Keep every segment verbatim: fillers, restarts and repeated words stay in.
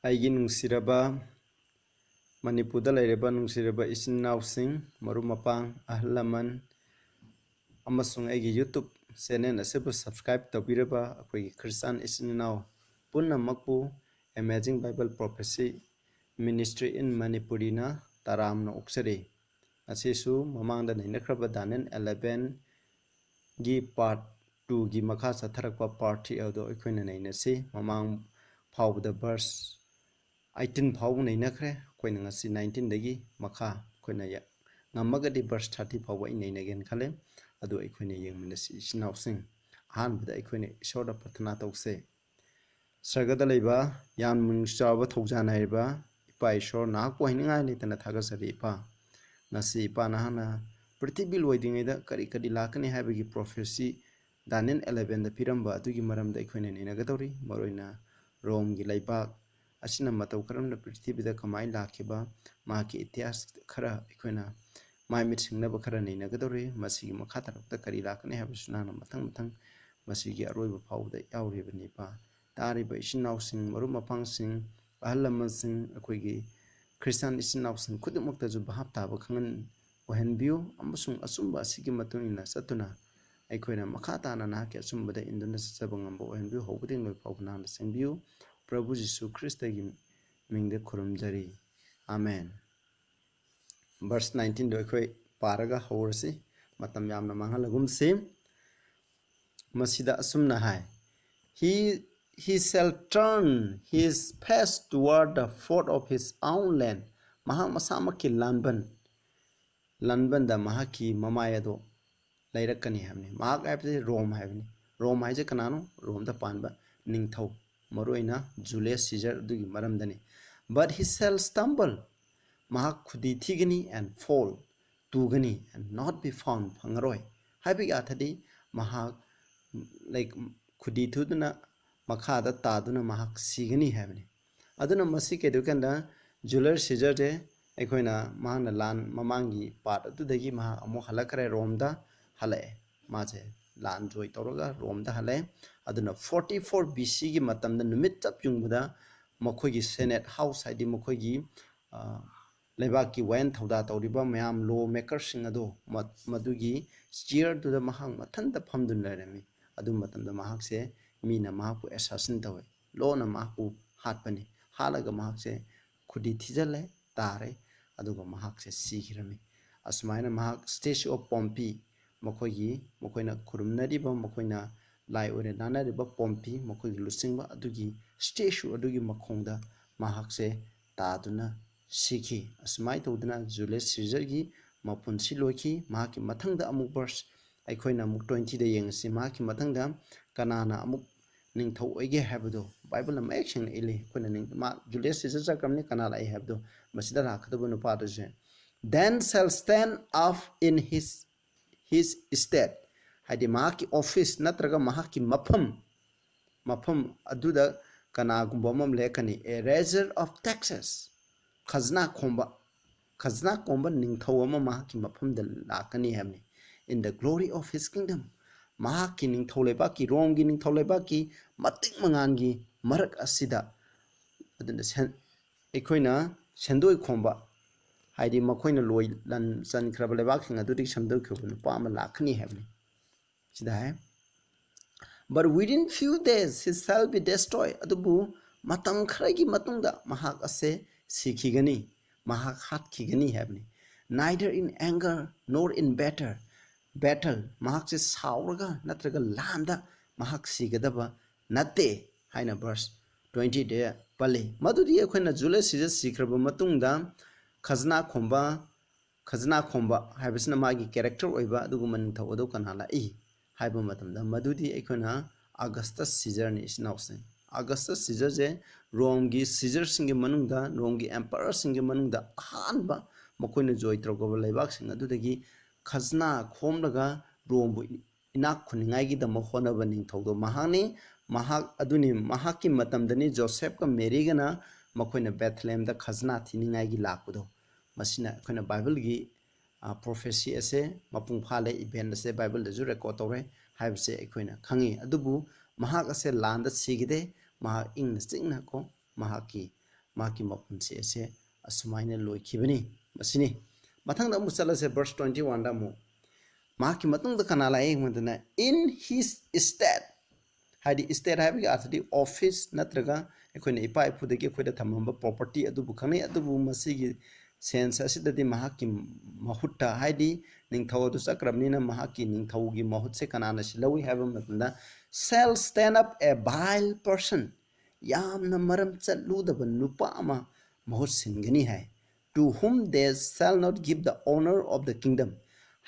ꯑꯩꯒꯤ ꯅꯨꯡꯁꯤꯔꯕ ꯃꯅꯤꯄꯨꯔꯗ ꯂꯩꯔꯤꯕ ꯅꯨꯡꯁꯤꯔꯕ ꯏꯆꯤꯟ ꯏꯅꯥꯎꯁꯤꯡ, ꯃꯔꯨꯞ ꯃꯄꯥꯡ, ꯑꯍꯜ ꯂꯃꯟ ꯑꯃꯁꯨꯡ ꯑꯩꯒꯤ YouTube channel ꯑꯁꯤꯕꯨ subscribe ꯇꯧꯕꯤꯔꯕ ꯑꯩꯈꯣꯏꯒꯤ ꯈ꯭ꯔꯤꯁꯇꯥꯟ ꯏꯆꯤꯟ ꯏꯅꯥꯎ ꯄꯨꯝꯅꯃꯛꯄꯨ Amazing Bible Prophecy Ministry in Manipuriꯅ ꯇꯔꯥꯝꯅ ꯑꯣꯛꯆꯔꯤ꯫ ꯑꯁꯤꯁꯨ ꯃꯃꯥꯡꯗ ꯅꯩꯅꯈ꯭ꯔꯕ Daniel elevenꯒꯤ part twoꯒꯤ ꯃꯈꯥ ꯆꯠꯊꯔꯛꯄ part three ꯑꯗꯨ ꯑꯩꯈꯣꯏꯅ ꯅꯩꯅꯁꯤ꯫ ꯃꯃꯥꯡ ꯐꯥꯎꯕꯗ verse eighteen ꯐꯥꯎꯕ ꯅꯩꯅꯈ꯭ꯔꯦ꯫ ꯑꯩꯈꯣꯏꯅ ꯉꯁꯤ nineteenꯗꯒꯤ ꯃꯈꯥ ꯑꯩꯈꯣꯏꯅ ꯌ-, ꯉꯝꯃꯒꯗꯤ verse thirty ꯐꯥꯎꯕ ꯑꯩ ꯅꯩꯅꯒꯦꯅ ꯈꯜꯂꯦ꯫ ꯑꯗꯨ ꯑꯩꯈꯣꯏꯅ ꯌꯦꯡꯃꯤꯟꯅꯁꯤ ꯏꯆꯤꯟ ꯏꯅꯥꯎꯁꯤꯡ꯫ ꯑꯍꯥꯟꯕꯗ ꯑꯩꯈꯣꯏꯅ ꯏꯁꯣꯔꯗ ꯄ꯭ꯔꯊꯅꯥ ꯇꯧꯁꯦ꯫ ꯁꯔꯒꯗ ꯂꯩꯕ ꯌꯥꯝꯅ ꯃꯤꯅꯨꯡꯁꯤ ꯆꯥꯎꯕ ꯊꯧꯖꯥꯜ ꯍꯥꯏꯔꯤꯕ ꯏꯄꯥ ꯏꯁꯣꯔ, ꯅꯍꯥꯛꯄꯨ ꯍꯥꯏꯅꯤꯡꯉꯥꯏ ꯂꯩꯇꯅ ꯊꯥꯒꯠꯆꯔꯤ ꯏꯄꯥ꯫ ꯉꯁꯤ ꯏꯄꯥ ꯅꯍꯥꯛꯅ ꯄ꯭ꯔꯤꯊꯤꯕꯤ ꯂꯣꯏꯗ꯭ꯔꯤꯉꯩꯗ ꯀꯔꯤ ꯀꯔꯤ ꯂꯥꯛꯀꯅꯤ ꯍꯥꯏꯕꯒꯤ prophecy Daniel elevenꯗ ꯄꯤꯔꯝꯕ ꯑꯗꯨꯒꯤ ꯃꯔꯝꯗ ꯑꯩꯈꯣꯏꯅ ꯅꯩꯅꯒꯗꯧꯔꯤ꯫ ꯃꯔꯨꯑꯣꯏꯅ ꯔꯣꯝꯒꯤ ꯂꯩꯕꯥꯛ ꯑꯁꯤꯅ ꯃꯇꯧ ꯀꯔꯝꯅ ꯄ꯭ꯔꯤꯊꯤꯕꯤꯗ ꯀꯃꯥꯏꯅ ꯂꯥꯛꯈꯤꯕ, ꯃꯍꯥꯛꯀꯤ ꯏꯇꯤꯍꯥꯁ ꯈꯔ ꯑꯩꯈꯣꯏꯅ ꯃꯥꯏ ꯃꯤꯠ ꯁꯤꯡꯅꯕ ꯈꯔ ꯅꯩꯅꯒꯗꯧꯔꯤ꯫ ꯃꯁꯤꯒꯤ ꯃꯈꯥ ꯇꯥꯔꯛꯄꯗ ꯀꯔꯤ ꯂꯥꯛꯀꯅꯤ ꯍꯥꯏꯕꯁꯨ ꯅꯍꯥꯛꯅ ꯃꯊꯪ ꯃꯊꯪ ꯃꯁꯤꯒꯤ ꯑꯔꯣꯏꯕ ꯐꯥꯎꯕꯗ ꯌꯥꯎꯔꯤꯕꯅꯤ ꯏꯄꯥ꯫ ꯇꯥꯔꯤꯕ ꯏꯆꯤꯟ ꯏꯅꯥꯎꯁꯤꯡ, ꯃꯔꯨꯞ ꯃꯄꯥꯡꯁꯤꯡ, ꯑꯍꯜ ꯂꯃꯟꯁꯤꯡ, ꯑꯩꯈꯣꯏꯒꯤ ꯈ꯭ꯔꯤꯁꯇꯥꯟ ꯏꯆꯤꯟ ꯏꯅꯥꯎꯁꯤꯡ ꯈꯨꯗꯤꯡꯃꯛꯇꯁꯨ ꯚꯥꯞ ꯇꯥꯕ ꯈꯪꯍꯟ ꯑꯣꯏꯍꯟꯕꯤꯌꯨ, ꯑꯃꯁꯨꯡ ꯑꯆꯨꯝꯕ ꯑꯁꯤꯒꯤ ꯃꯇꯨꯡ ꯏꯟꯅ ꯆꯠꯇꯨꯅ ꯑꯩꯈꯣꯏꯅ ꯃꯈꯥ ꯇꯥꯅ ꯅꯍꯥꯛꯀꯤ ꯑꯆꯨꯝꯕꯗ ꯏꯟꯗꯨꯅ ꯆꯠꯆꯕ ꯉꯝꯕ ꯑꯣꯏꯍꯟꯕꯤꯌꯨ꯫ ꯍꯧꯕꯗꯒꯤ ꯂꯣꯏ ꯐꯥꯎꯕ ꯅꯍꯥꯛꯅ ꯆꯦꯟꯕꯤꯌꯨ꯫ ꯄ꯭ꯔꯚꯨ ꯖꯤꯁꯨ ꯈ꯭ꯔꯤꯁꯇꯒꯤ ꯃꯤꯡꯗ ꯈꯨꯔꯨꯝꯖꯔꯤ꯫ ꯑꯥꯃꯦꯟ꯫ Verse nineteenꯗꯣ ꯑꯩꯈꯣꯏ ꯄꯥꯔꯒ ꯍꯧꯔꯁꯤ, ꯃꯇꯝ ꯌꯥꯝꯅ ꯃꯥꯡꯍꯜꯂꯒꯨꯝꯁꯤ꯫ ꯃꯁꯤꯗ ꯑꯁꯨꯝꯅ ꯍꯥꯏ, "He, he shall turn his face toward the foe of his own land." ꯃꯍꯥꯛ ꯃꯁꯥꯃꯛꯀꯤ ꯂꯥꯟꯕꯟ, ꯂꯥꯟꯕꯟꯗ ꯃꯍꯥꯛꯀꯤ ꯃꯃꯥꯏ ꯑꯗꯣ ꯂꯩꯔꯛꯀꯅꯤ ꯍꯥꯏꯕꯅꯤ꯫ ꯃꯍꯥꯛ ꯍꯥꯏꯕꯁꯤ ꯔꯣꯝ ꯍꯥꯏꯕꯅꯤ꯫ ꯔꯣꯝ ꯍꯥꯏꯁꯦ ꯀꯅꯥꯅꯣ? ꯔꯣꯝꯗ ꯄꯥꯟꯕ ꯅꯤꯡꯊꯧ, ꯃꯔꯨꯑꯣꯏꯅ ꯖꯨꯂꯤꯌꯁ ꯁꯤꯖꯔ ꯑꯗꯨꯒꯤ ꯃꯔꯝꯗꯅꯤ꯫ "But he shall stumble." ꯃꯍꯥꯛ ꯈꯨꯗꯤ ꯊꯤꯒꯅꯤ and fall, ꯇꯨꯒꯅꯤ and not be found, ꯐꯪꯉꯔꯣꯏ꯫ ꯍꯥꯏꯕꯒꯤ ꯑꯥꯊꯗꯤ ꯃꯍꯥꯛ, like, ꯈꯨꯗꯤ ꯊꯨꯗꯨꯅ ꯃꯈꯥꯗ ꯇꯥꯗꯨꯅ ꯃꯍꯥꯛ ꯁꯤꯒꯅꯤ ꯍꯥꯏꯕꯅꯤ꯫ ꯑꯗꯨꯅ ꯃꯁꯤ ꯀꯩꯗꯧꯀꯥꯟꯗ ꯖꯨꯂꯤꯌꯁ ꯁꯤꯖꯔꯁꯦ ꯑꯩꯈꯣꯏꯅ ꯃꯍꯥꯛꯅ ꯂꯥꯟ ꯃꯃꯥꯡꯒꯤ part ꯑꯗꯨꯗꯒꯤ ꯃꯍꯥꯛ ꯑꯃꯨꯛ ꯍꯜꯂꯛꯈ꯭ꯔꯦ, ꯔꯣꯝꯗ ꯍꯜꯂꯛꯑꯦ꯫ ꯃꯥꯁꯦ ꯂꯥꯟ ꯖꯣꯏ ꯇꯧꯔꯒ ꯔꯣꯝꯗ ꯍꯜꯂꯛꯑꯦ꯫ ꯑꯗꯨꯅ forty four B Cꯒꯤ ꯃꯇꯝꯗ ꯅꯨꯃꯤꯠ ꯆꯞ ꯌꯨꯡꯕꯗ ꯃꯈꯣꯏꯒꯤ Senate House, ꯍꯥꯏꯗꯤ ꯃꯈꯣꯏꯒꯤ, ꯑ, ꯂꯩꯕꯥꯛꯀꯤ ꯋꯥꯌꯦꯜ ꯊꯧꯗꯥ ꯇꯧꯔꯤꯕ ꯃꯌꯥꯝ law makerꯁꯤꯡ ꯑꯗꯣ ꯃ-, ꯃꯗꯨꯒꯤ chairꯗꯨꯗ ꯃꯍꯥꯛ ꯃꯊꯟꯇ ꯐꯝꯗꯨꯅ ꯂꯩꯔꯝꯃꯤ꯫ ꯑꯗꯨ ꯃꯇꯝꯗ ꯃꯍꯥꯛꯁꯦ, ꯃꯤꯅ ꯃꯍꯥꯛꯄꯨ assassin ꯇꯧꯋꯦ, lawꯅ ꯃꯍꯥꯛꯄꯨ ꯍꯥꯠꯄꯅꯤ꯫ ꯍꯥꯠꯂꯒ ꯃꯍꯥꯛꯁꯦ ꯈꯨꯗꯤ ꯊꯤꯖꯤꯜꯂꯦ, ꯇꯥꯔꯦ, ꯑꯗꯨꯒ ꯃꯍꯥꯛꯁꯦ ꯁꯤꯈꯤꯔꯝꯃꯤ꯫ ꯑꯁꯨꯃꯥꯏꯅ ꯃꯍꯥꯛ Statue of Pompey, ꯃꯈꯣꯏꯒꯤ, ꯃꯈꯣꯏꯅ ꯈꯨꯔꯨꯝꯅꯔꯤꯕ, ꯃꯈꯣꯏꯅ ꯂꯥꯏ ꯑꯣꯏꯅ ꯂꯥꯠꯅꯔꯤꯕ Pompey, ꯃꯈꯣꯏꯒꯤ ꯂꯨꯆꯤꯡꯕ ꯑꯗꯨꯒꯤ statue ꯑꯗꯨꯒꯤ ꯃꯈꯣꯡꯗ ꯃꯍꯥꯛꯁꯦ ꯇꯥꯗꯨꯅ ꯁꯤꯈꯤ꯫ ꯑꯁꯨꯃꯥꯏꯅ ꯇꯧꯗꯅ Julius Caesarꯒꯤ ꯃꯄꯨꯟꯁꯤ ꯂꯣꯏꯈꯤ꯫ ꯃꯍꯥꯛꯀꯤ ꯃꯊꯪꯗ ꯑꯃꯨꯛ verse ꯑꯩꯈꯣꯏꯅ ꯑꯃꯨꯛ twentyꯗ ꯌꯦꯡꯉꯁꯤ꯫ ꯃꯍꯥꯛꯀꯤ ꯃꯊꯪꯗ ꯀꯅꯥꯅ ꯑꯃꯨꯛ ꯅꯤꯡꯊꯧ ꯑꯣꯏꯒꯦ ꯍꯥꯏꯕꯗꯣ Bibleꯅ ꯃꯌꯦꯛ ꯁꯦꯡꯅ ꯏꯜꯂꯤ꯫ ꯑꯩꯈꯣꯏꯅ ꯅꯤꯡ-, ꯃꯥ, Julius Caesar ꯆꯠꯈ꯭ꯔꯕꯅꯤ, ꯀꯅꯥ ꯂꯥꯛꯏ ꯍꯥꯏꯕꯗꯣ, ꯃꯁꯤꯗ ꯂꯥꯛꯀꯗꯕ ꯅꯨꯄꯥꯗꯨꯁꯦ꯫ "Then shall stand up in his, his stead", ꯍꯥꯏꯗꯤ ꯃꯍꯥꯛꯀꯤ office ꯅꯠꯇ꯭ꯔꯒ ꯃꯍꯥꯛꯀꯤ ꯃꯐꯝ, ꯃꯐꯝ ꯑꯗꯨꯗ ꯀꯅꯥꯒꯨꯝꯕ ꯑꯃ ꯂꯦꯞꯀꯅꯤ, "a raiser of taxes", ꯈꯖꯅꯥ ꯈꯣꯝꯕ, ꯈꯖꯅꯥ ꯈꯣꯝꯕ ꯅꯤꯡꯊꯧ ꯑꯃ ꯃꯍꯥꯛꯀꯤ ꯃꯐꯝꯗ ꯂꯥꯛꯀꯅꯤ ꯍꯥꯏꯕꯅꯤ꯫ "In the glory of his kingdom", ꯃꯍꯥꯛꯀꯤ ꯅꯤꯡꯊꯧ ꯂꯩꯕꯥꯛꯀꯤ, ꯔꯣꯝꯒꯤ ꯅꯤꯡꯊꯧ ꯂꯩꯕꯥꯛꯀꯤ ꯃꯇꯤꯛ ꯃꯉꯥꯜꯒꯤ ꯃꯔꯛ ꯑꯁꯤꯗ꯫ ꯑꯗꯨꯅ ꯁꯦꯟ-, ꯑꯩꯈꯣꯏꯅ ꯁꯦꯟꯗꯣꯏ ꯈꯣꯝꯕ, ꯍꯥꯏꯗꯤ ꯃꯈꯣꯏꯅ ꯂꯣꯏ ꯂꯟ ꯆꯟꯈ꯭ꯔꯕ ꯂꯩꯕꯥꯛꯁꯤꯡ ꯑꯗꯨꯗꯒꯤ ꯁꯦꯟꯗꯣꯏ ꯈꯣꯝꯕ ꯅꯨꯄꯥ ꯑꯃ ꯂꯥꯛꯀꯅꯤ ꯍꯥꯏꯕꯅꯤ꯫ ꯁꯤꯗ ꯍꯥꯏ, "But within few days he shall be destroyed", ꯑꯗꯨꯕꯨ ꯃꯇꯝ ꯈꯔꯒꯤ ꯃꯇꯨꯡꯗ ꯃꯍꯥꯛ ꯑꯁꯦ ꯁꯤꯈꯤꯒꯅꯤ, ꯃꯍꯥꯛ ꯍꯥꯠꯈꯤꯒꯅꯤ ꯍꯥꯏꯕꯅꯤ꯫ "Neither in anger nor in battle", battle, ꯃꯍꯥꯛꯁꯦ ꯁꯥꯎꯔꯒ ꯅꯠꯇ꯭ꯔꯒ ꯂꯥꯟꯗ ꯃꯍꯥꯛ ꯁꯤꯒꯗꯕ ꯅꯠꯇꯦ ꯍꯥꯏꯅ verse twentyꯗ ꯄꯜꯂꯤ꯫ ꯃꯗꯨꯗꯤ ꯑꯩꯈꯣꯏꯅ Julius Caesar ꯁꯤꯈ꯭ꯔꯕ ꯃꯇꯨꯡꯗ ꯈꯖꯅꯥ ꯈꯣꯝꯕ, ꯈꯖꯅꯥ ꯈꯣꯝꯕ ꯍꯥꯏꯕꯁꯤꯅ ꯃꯥꯒꯤ character ꯑꯣꯏꯕ ꯑꯗꯨꯒꯨꯝꯕ ꯅꯤꯡꯊꯧ ꯑꯗꯨ ꯀꯅꯥ ꯂꯥꯛꯏ ꯍꯥꯏꯕ ꯃꯇꯝꯗ, ꯃꯗꯨꯗꯤ ꯑꯩꯈꯣꯏꯅ Augustus Caesarꯅꯤ, ꯏꯆꯤꯟ ꯏꯅꯥꯎꯁꯤꯡ꯫ Augustus Caesarꯁꯦ ꯔꯣꯝꯒꯤ Caesarꯁꯤꯡꯒꯤ ꯃꯅꯨꯡꯗ, ꯔꯣꯝꯒꯤ emperorꯁꯤꯡꯒꯤ ꯃꯅꯨꯡꯗ ꯑꯍꯥꯟꯕ ꯃꯈꯣꯏꯅ ꯖꯣꯏ ꯇꯧꯔꯛꯄ ꯂꯩꯕꯥꯛꯁꯤꯡ ꯑꯗꯨꯗꯒꯤ ꯈꯖꯅꯥ ꯈꯣꯝꯂꯒ ꯔꯣꯝꯕꯨ ꯏꯅꯥꯛ ꯈꯨꯟꯅꯤꯡꯉꯥꯏꯒꯤꯗꯃꯛ ꯍꯣꯠꯅꯕ ꯅꯤꯡꯊꯧꯗꯣ ꯃꯍꯥꯛꯅꯤ꯫ ꯃꯍꯥꯛ ꯑꯗꯨꯅꯤ, ꯃꯍꯥꯛꯀꯤ ꯃꯇꯝꯗꯅꯤ ꯖꯣꯁꯦꯐꯀ ꯃꯦꯔꯤꯒꯅ ꯃꯈꯣꯏꯅ ꯕꯦꯊꯂꯦꯝꯗ ꯈꯖꯅꯥ ꯊꯤꯅꯤꯡꯉꯥꯏꯒꯤ ꯂꯥꯛꯄꯗꯣ꯫ ꯃꯁꯤꯅ ꯑꯩꯈꯣꯏꯅ Bibleꯒꯤ, ꯑ, prophecy ꯑꯁꯦ ꯃꯄꯨꯡ ꯐꯥꯂꯦ, event ꯑꯁꯦ Bibleꯗꯁꯨ record ꯇꯧꯔꯦ ꯍꯥꯏꯕꯁꯦ ꯑꯩꯈꯣꯏꯅ ꯈꯪꯉꯤ꯫ ꯑꯗꯨꯕꯨ ꯃꯍꯥꯛ ꯑꯁꯦ ꯂꯥꯟꯗ ꯁꯤꯈꯤꯗꯦ, ꯃꯍꯥꯛ ꯏꯪꯅ ꯆꯤꯛꯅ ꯀꯣ ꯃꯍꯥꯛꯀꯤ ꯃꯍꯥꯛꯀꯤ ꯃꯄꯨꯟꯁꯤ ꯑꯁꯦ ꯑꯁꯨꯃꯥꯏꯅ ꯂꯣꯏꯈꯤꯕꯅꯤ꯫ ꯃꯁꯤꯅꯤ꯫ ꯃꯊꯪꯗ ꯑꯃꯨꯛ ꯆꯠꯂꯁꯦ, verse twenty one ꯗ ꯑꯃꯨꯛ꯫ ꯃꯍꯥꯛꯀꯤ ꯃꯇꯨꯡꯗ ꯀꯅꯥ ꯂꯥꯛꯏ ꯍꯥꯏꯕꯗꯅ, in his stead, ꯍꯥꯏꯗꯤ stead ꯍꯥꯏꯕꯒꯤ ꯑꯥꯔꯊꯗꯤ office ꯅꯠꯇ꯭ꯔꯒ ꯑꯩꯈꯣꯏꯅ ꯏꯄꯥ ꯏꯄꯨꯗꯒꯤ ꯑꯩꯈꯣꯏꯗ ꯊꯝꯃꯝꯕ property ꯑꯗꯨꯕꯨ ꯈꯪꯅꯩ꯫ ꯑꯗꯨꯕꯨ ꯃꯁꯤꯒꯤ sense ꯑꯁꯤꯗꯗꯤ ꯃꯍꯥꯛꯀꯤ ꯃꯍꯨꯠꯇ, ꯍꯥꯏꯗꯤ ꯅꯤꯡꯊꯧ ꯑꯗꯨ ꯆꯠꯈ꯭ꯔꯕꯅꯤꯅ ꯃꯍꯥꯛꯀꯤ ꯅꯤꯡꯊꯧꯒꯤ ꯃꯍꯨꯠꯁꯦ ꯀꯅꯥꯅ ꯁꯤꯜꯍꯧꯏ ꯍꯥꯏꯕ ꯃꯇꯝꯗ, shall stand up a vile person, ꯌꯥꯝꯅ ꯃꯔꯝ ꯆꯠꯂꯨꯗꯕ ꯅꯨꯄꯥ ꯑꯃ ꯃꯍꯨꯠ ꯁꯤꯟꯒꯅꯤ ꯍꯥꯏ꯫ To whom they shall not give the honor of the kingdom,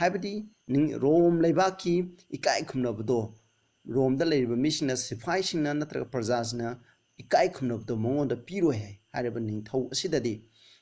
ꯍꯥꯏꯕꯗꯤ ꯅꯤꯡ-, ꯔꯣꯝ ꯂꯩꯕꯥꯛꯀꯤ ꯏꯀꯥꯏ ꯈꯨꯝꯅꯕꯗꯣ ꯔꯣꯝꯗ ꯂꯩꯔꯤꯕ ꯃꯤꯁꯤꯡꯅ, ꯁꯤꯐꯥꯏꯁꯤꯡꯅ ꯅꯠꯇ꯭ꯔꯒ ꯄ꯭ꯔꯖꯥꯁꯤꯡꯅ ꯏꯀꯥꯏ ꯈꯨꯝꯅꯕꯗꯣ ꯃꯉꯣꯟꯗ ꯄꯤꯔꯣꯏ ꯍꯥꯏ ꯍꯥꯏꯔꯤꯕ ꯅꯤꯡꯊꯧ ꯑꯁꯤꯗꯗꯤ꯫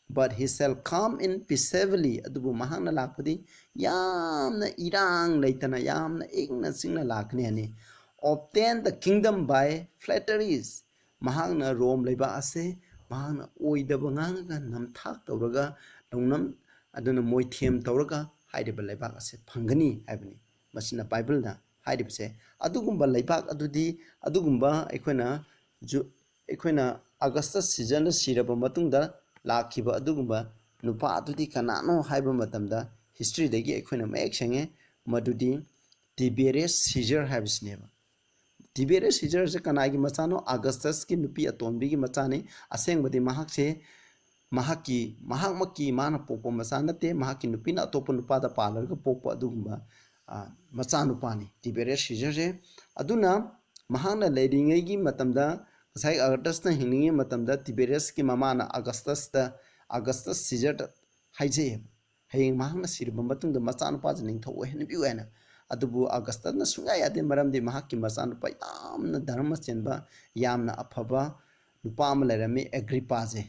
But he shall come in peaceably, ꯑꯗꯨꯕꯨ ꯃꯍꯥꯛꯅ ꯂꯥꯛꯄꯗꯤ ꯌꯥꯝꯅ ꯏꯔꯥꯡ ꯂꯩꯇꯅ ꯌꯥꯝꯅ ꯏꯪꯅ ꯆꯤꯛꯅ ꯂꯥꯛꯀꯅꯤ ꯍꯥꯏꯅꯤ꯫ Obtain the kingdom by flatteries, ꯃꯍꯥꯛꯅ ꯔꯣꯝ ꯂꯩꯕꯥꯛ ꯑꯁꯦ ꯃꯍꯥꯛꯅ ꯑꯣꯏꯗꯕ ꯉꯥꯡꯉꯒ ꯅꯝꯊꯥꯛ ꯇꯧꯔꯒ ꯂꯧꯅꯝ ꯑꯗꯨꯅ ꯃꯣꯏꯊꯦꯝ ꯇꯧꯔꯒ ꯍꯥꯏꯔꯤꯕ ꯂꯩꯕꯥꯛ ꯑꯁꯦ ꯐꯪꯒꯅꯤ ꯍꯥꯏꯕꯅꯤ꯫ ꯃꯁꯤꯅ ꯕꯥꯏꯕꯜꯅ ꯍꯥꯏꯔꯤꯕꯁꯦ꯫ ꯑꯗꯨꯒꯨꯝꯕ ꯂꯩꯕꯥꯛ ꯑꯗꯨꯗꯤ, ꯑꯗꯨꯒꯨꯝꯕ ꯑꯩꯈꯣꯏꯅ ꯖꯨ-, ꯑꯩꯈꯣꯏꯅ ꯑꯒꯁꯇꯁ ꯁꯤꯖꯔꯅ ꯁꯤꯔꯕ ꯃꯇꯨꯡꯗ ꯂꯥꯛꯈꯤꯕ ꯑꯗꯨꯒꯨꯝꯕ ꯅꯨꯄꯥ ꯑꯗꯨꯗꯤ ꯀꯅꯥꯅꯣ ꯍꯥꯏꯕ ꯃꯇꯝꯗ, ꯍꯤꯁꯇ꯭ꯔꯤꯗꯒꯤ ꯑꯩꯈꯣꯏꯅ ꯃꯌꯦꯛ ꯁꯦꯡꯉꯦ, ꯃꯗꯨꯗꯤ ꯇꯤꯕꯦꯔꯤꯌꯁ ꯁꯤꯖꯔ ꯍꯥꯏꯕꯁꯤꯅꯦꯕ꯫ ꯇꯤꯕꯦꯔꯤꯌꯁ ꯁꯤꯖꯔꯁꯦ ꯀꯅꯥꯒꯤ ꯃꯆꯥꯅꯣ? ꯑꯒꯁꯇꯁꯀꯤ ꯅꯨꯄꯤ ꯑꯇꯣꯝꯕꯤꯒꯤ ꯃꯆꯥꯅꯤ꯫ ꯑꯁꯦꯡꯕꯗꯤ ꯃꯍꯥꯛꯁꯦ ꯃꯍꯥꯛꯀꯤ, ꯃꯍꯥꯛꯃꯛꯀꯤ ꯃꯥꯅ ꯄꯣꯛꯄ ꯃꯆꯥ ꯅꯠꯇꯦ, ꯃꯍꯥꯛꯀꯤ ꯅꯨꯄꯤꯅ ꯑꯇꯣꯞꯄ ꯅꯨꯄꯥꯗ ꯄꯥꯜꯂꯒ ꯄꯣꯛꯄ ꯑꯗꯨꯒꯨꯝꯕ, ꯑ, ꯃꯆꯥꯅꯨꯄꯥꯅꯤ ꯇꯤꯕꯦꯔꯤꯌꯁ ꯁꯤꯖꯔꯁꯦ꯫ ꯑꯗꯨꯅ ꯃꯍꯥꯛꯅ ꯂꯩꯔꯤꯉꯩꯒꯤ ꯃꯇꯝꯗ, ꯉꯁꯥꯏ ꯑꯒꯁꯇꯁꯅ ꯍꯤꯡꯂꯤꯉꯩ ꯃꯇꯝꯗ ꯇꯤꯕꯦꯔꯤꯌꯁꯀꯤ ꯃꯃꯥꯅ ꯑꯒꯁꯇꯁꯇ, ꯑꯒꯁꯇꯁ ꯁꯤꯖꯔꯗ ꯍꯥꯏꯖꯩꯌꯦꯕ, ꯍꯌꯦꯡ ꯃꯍꯥꯛꯅ ꯁꯤꯔꯕ ꯃꯇꯨꯡꯗ ꯃꯆꯥꯅꯨꯄꯥꯁꯦ ꯅꯤꯡꯊꯧ ꯑꯣꯏꯍꯟꯕꯤꯌꯨ ꯍꯥꯏꯅ꯫ ꯑꯗꯨꯕꯨ ꯑꯒꯁꯇꯁꯅ ꯁꯨꯡꯌꯥ ꯌꯥꯗꯦ, ꯃꯔꯝꯗꯤ ꯃꯍꯥꯛꯀꯤ ꯃꯆꯥꯅꯨꯄꯥ ꯌꯥꯝꯅ ꯙꯔꯃ ꯆꯦꯟꯕ, ꯌꯥꯝꯅ ꯑꯐꯕ ꯅꯨꯄꯥ ꯑꯃ ꯂꯩꯔꯝꯃꯤ, ꯑꯦꯒ꯭ꯔꯤꯄꯥꯁꯦ꯫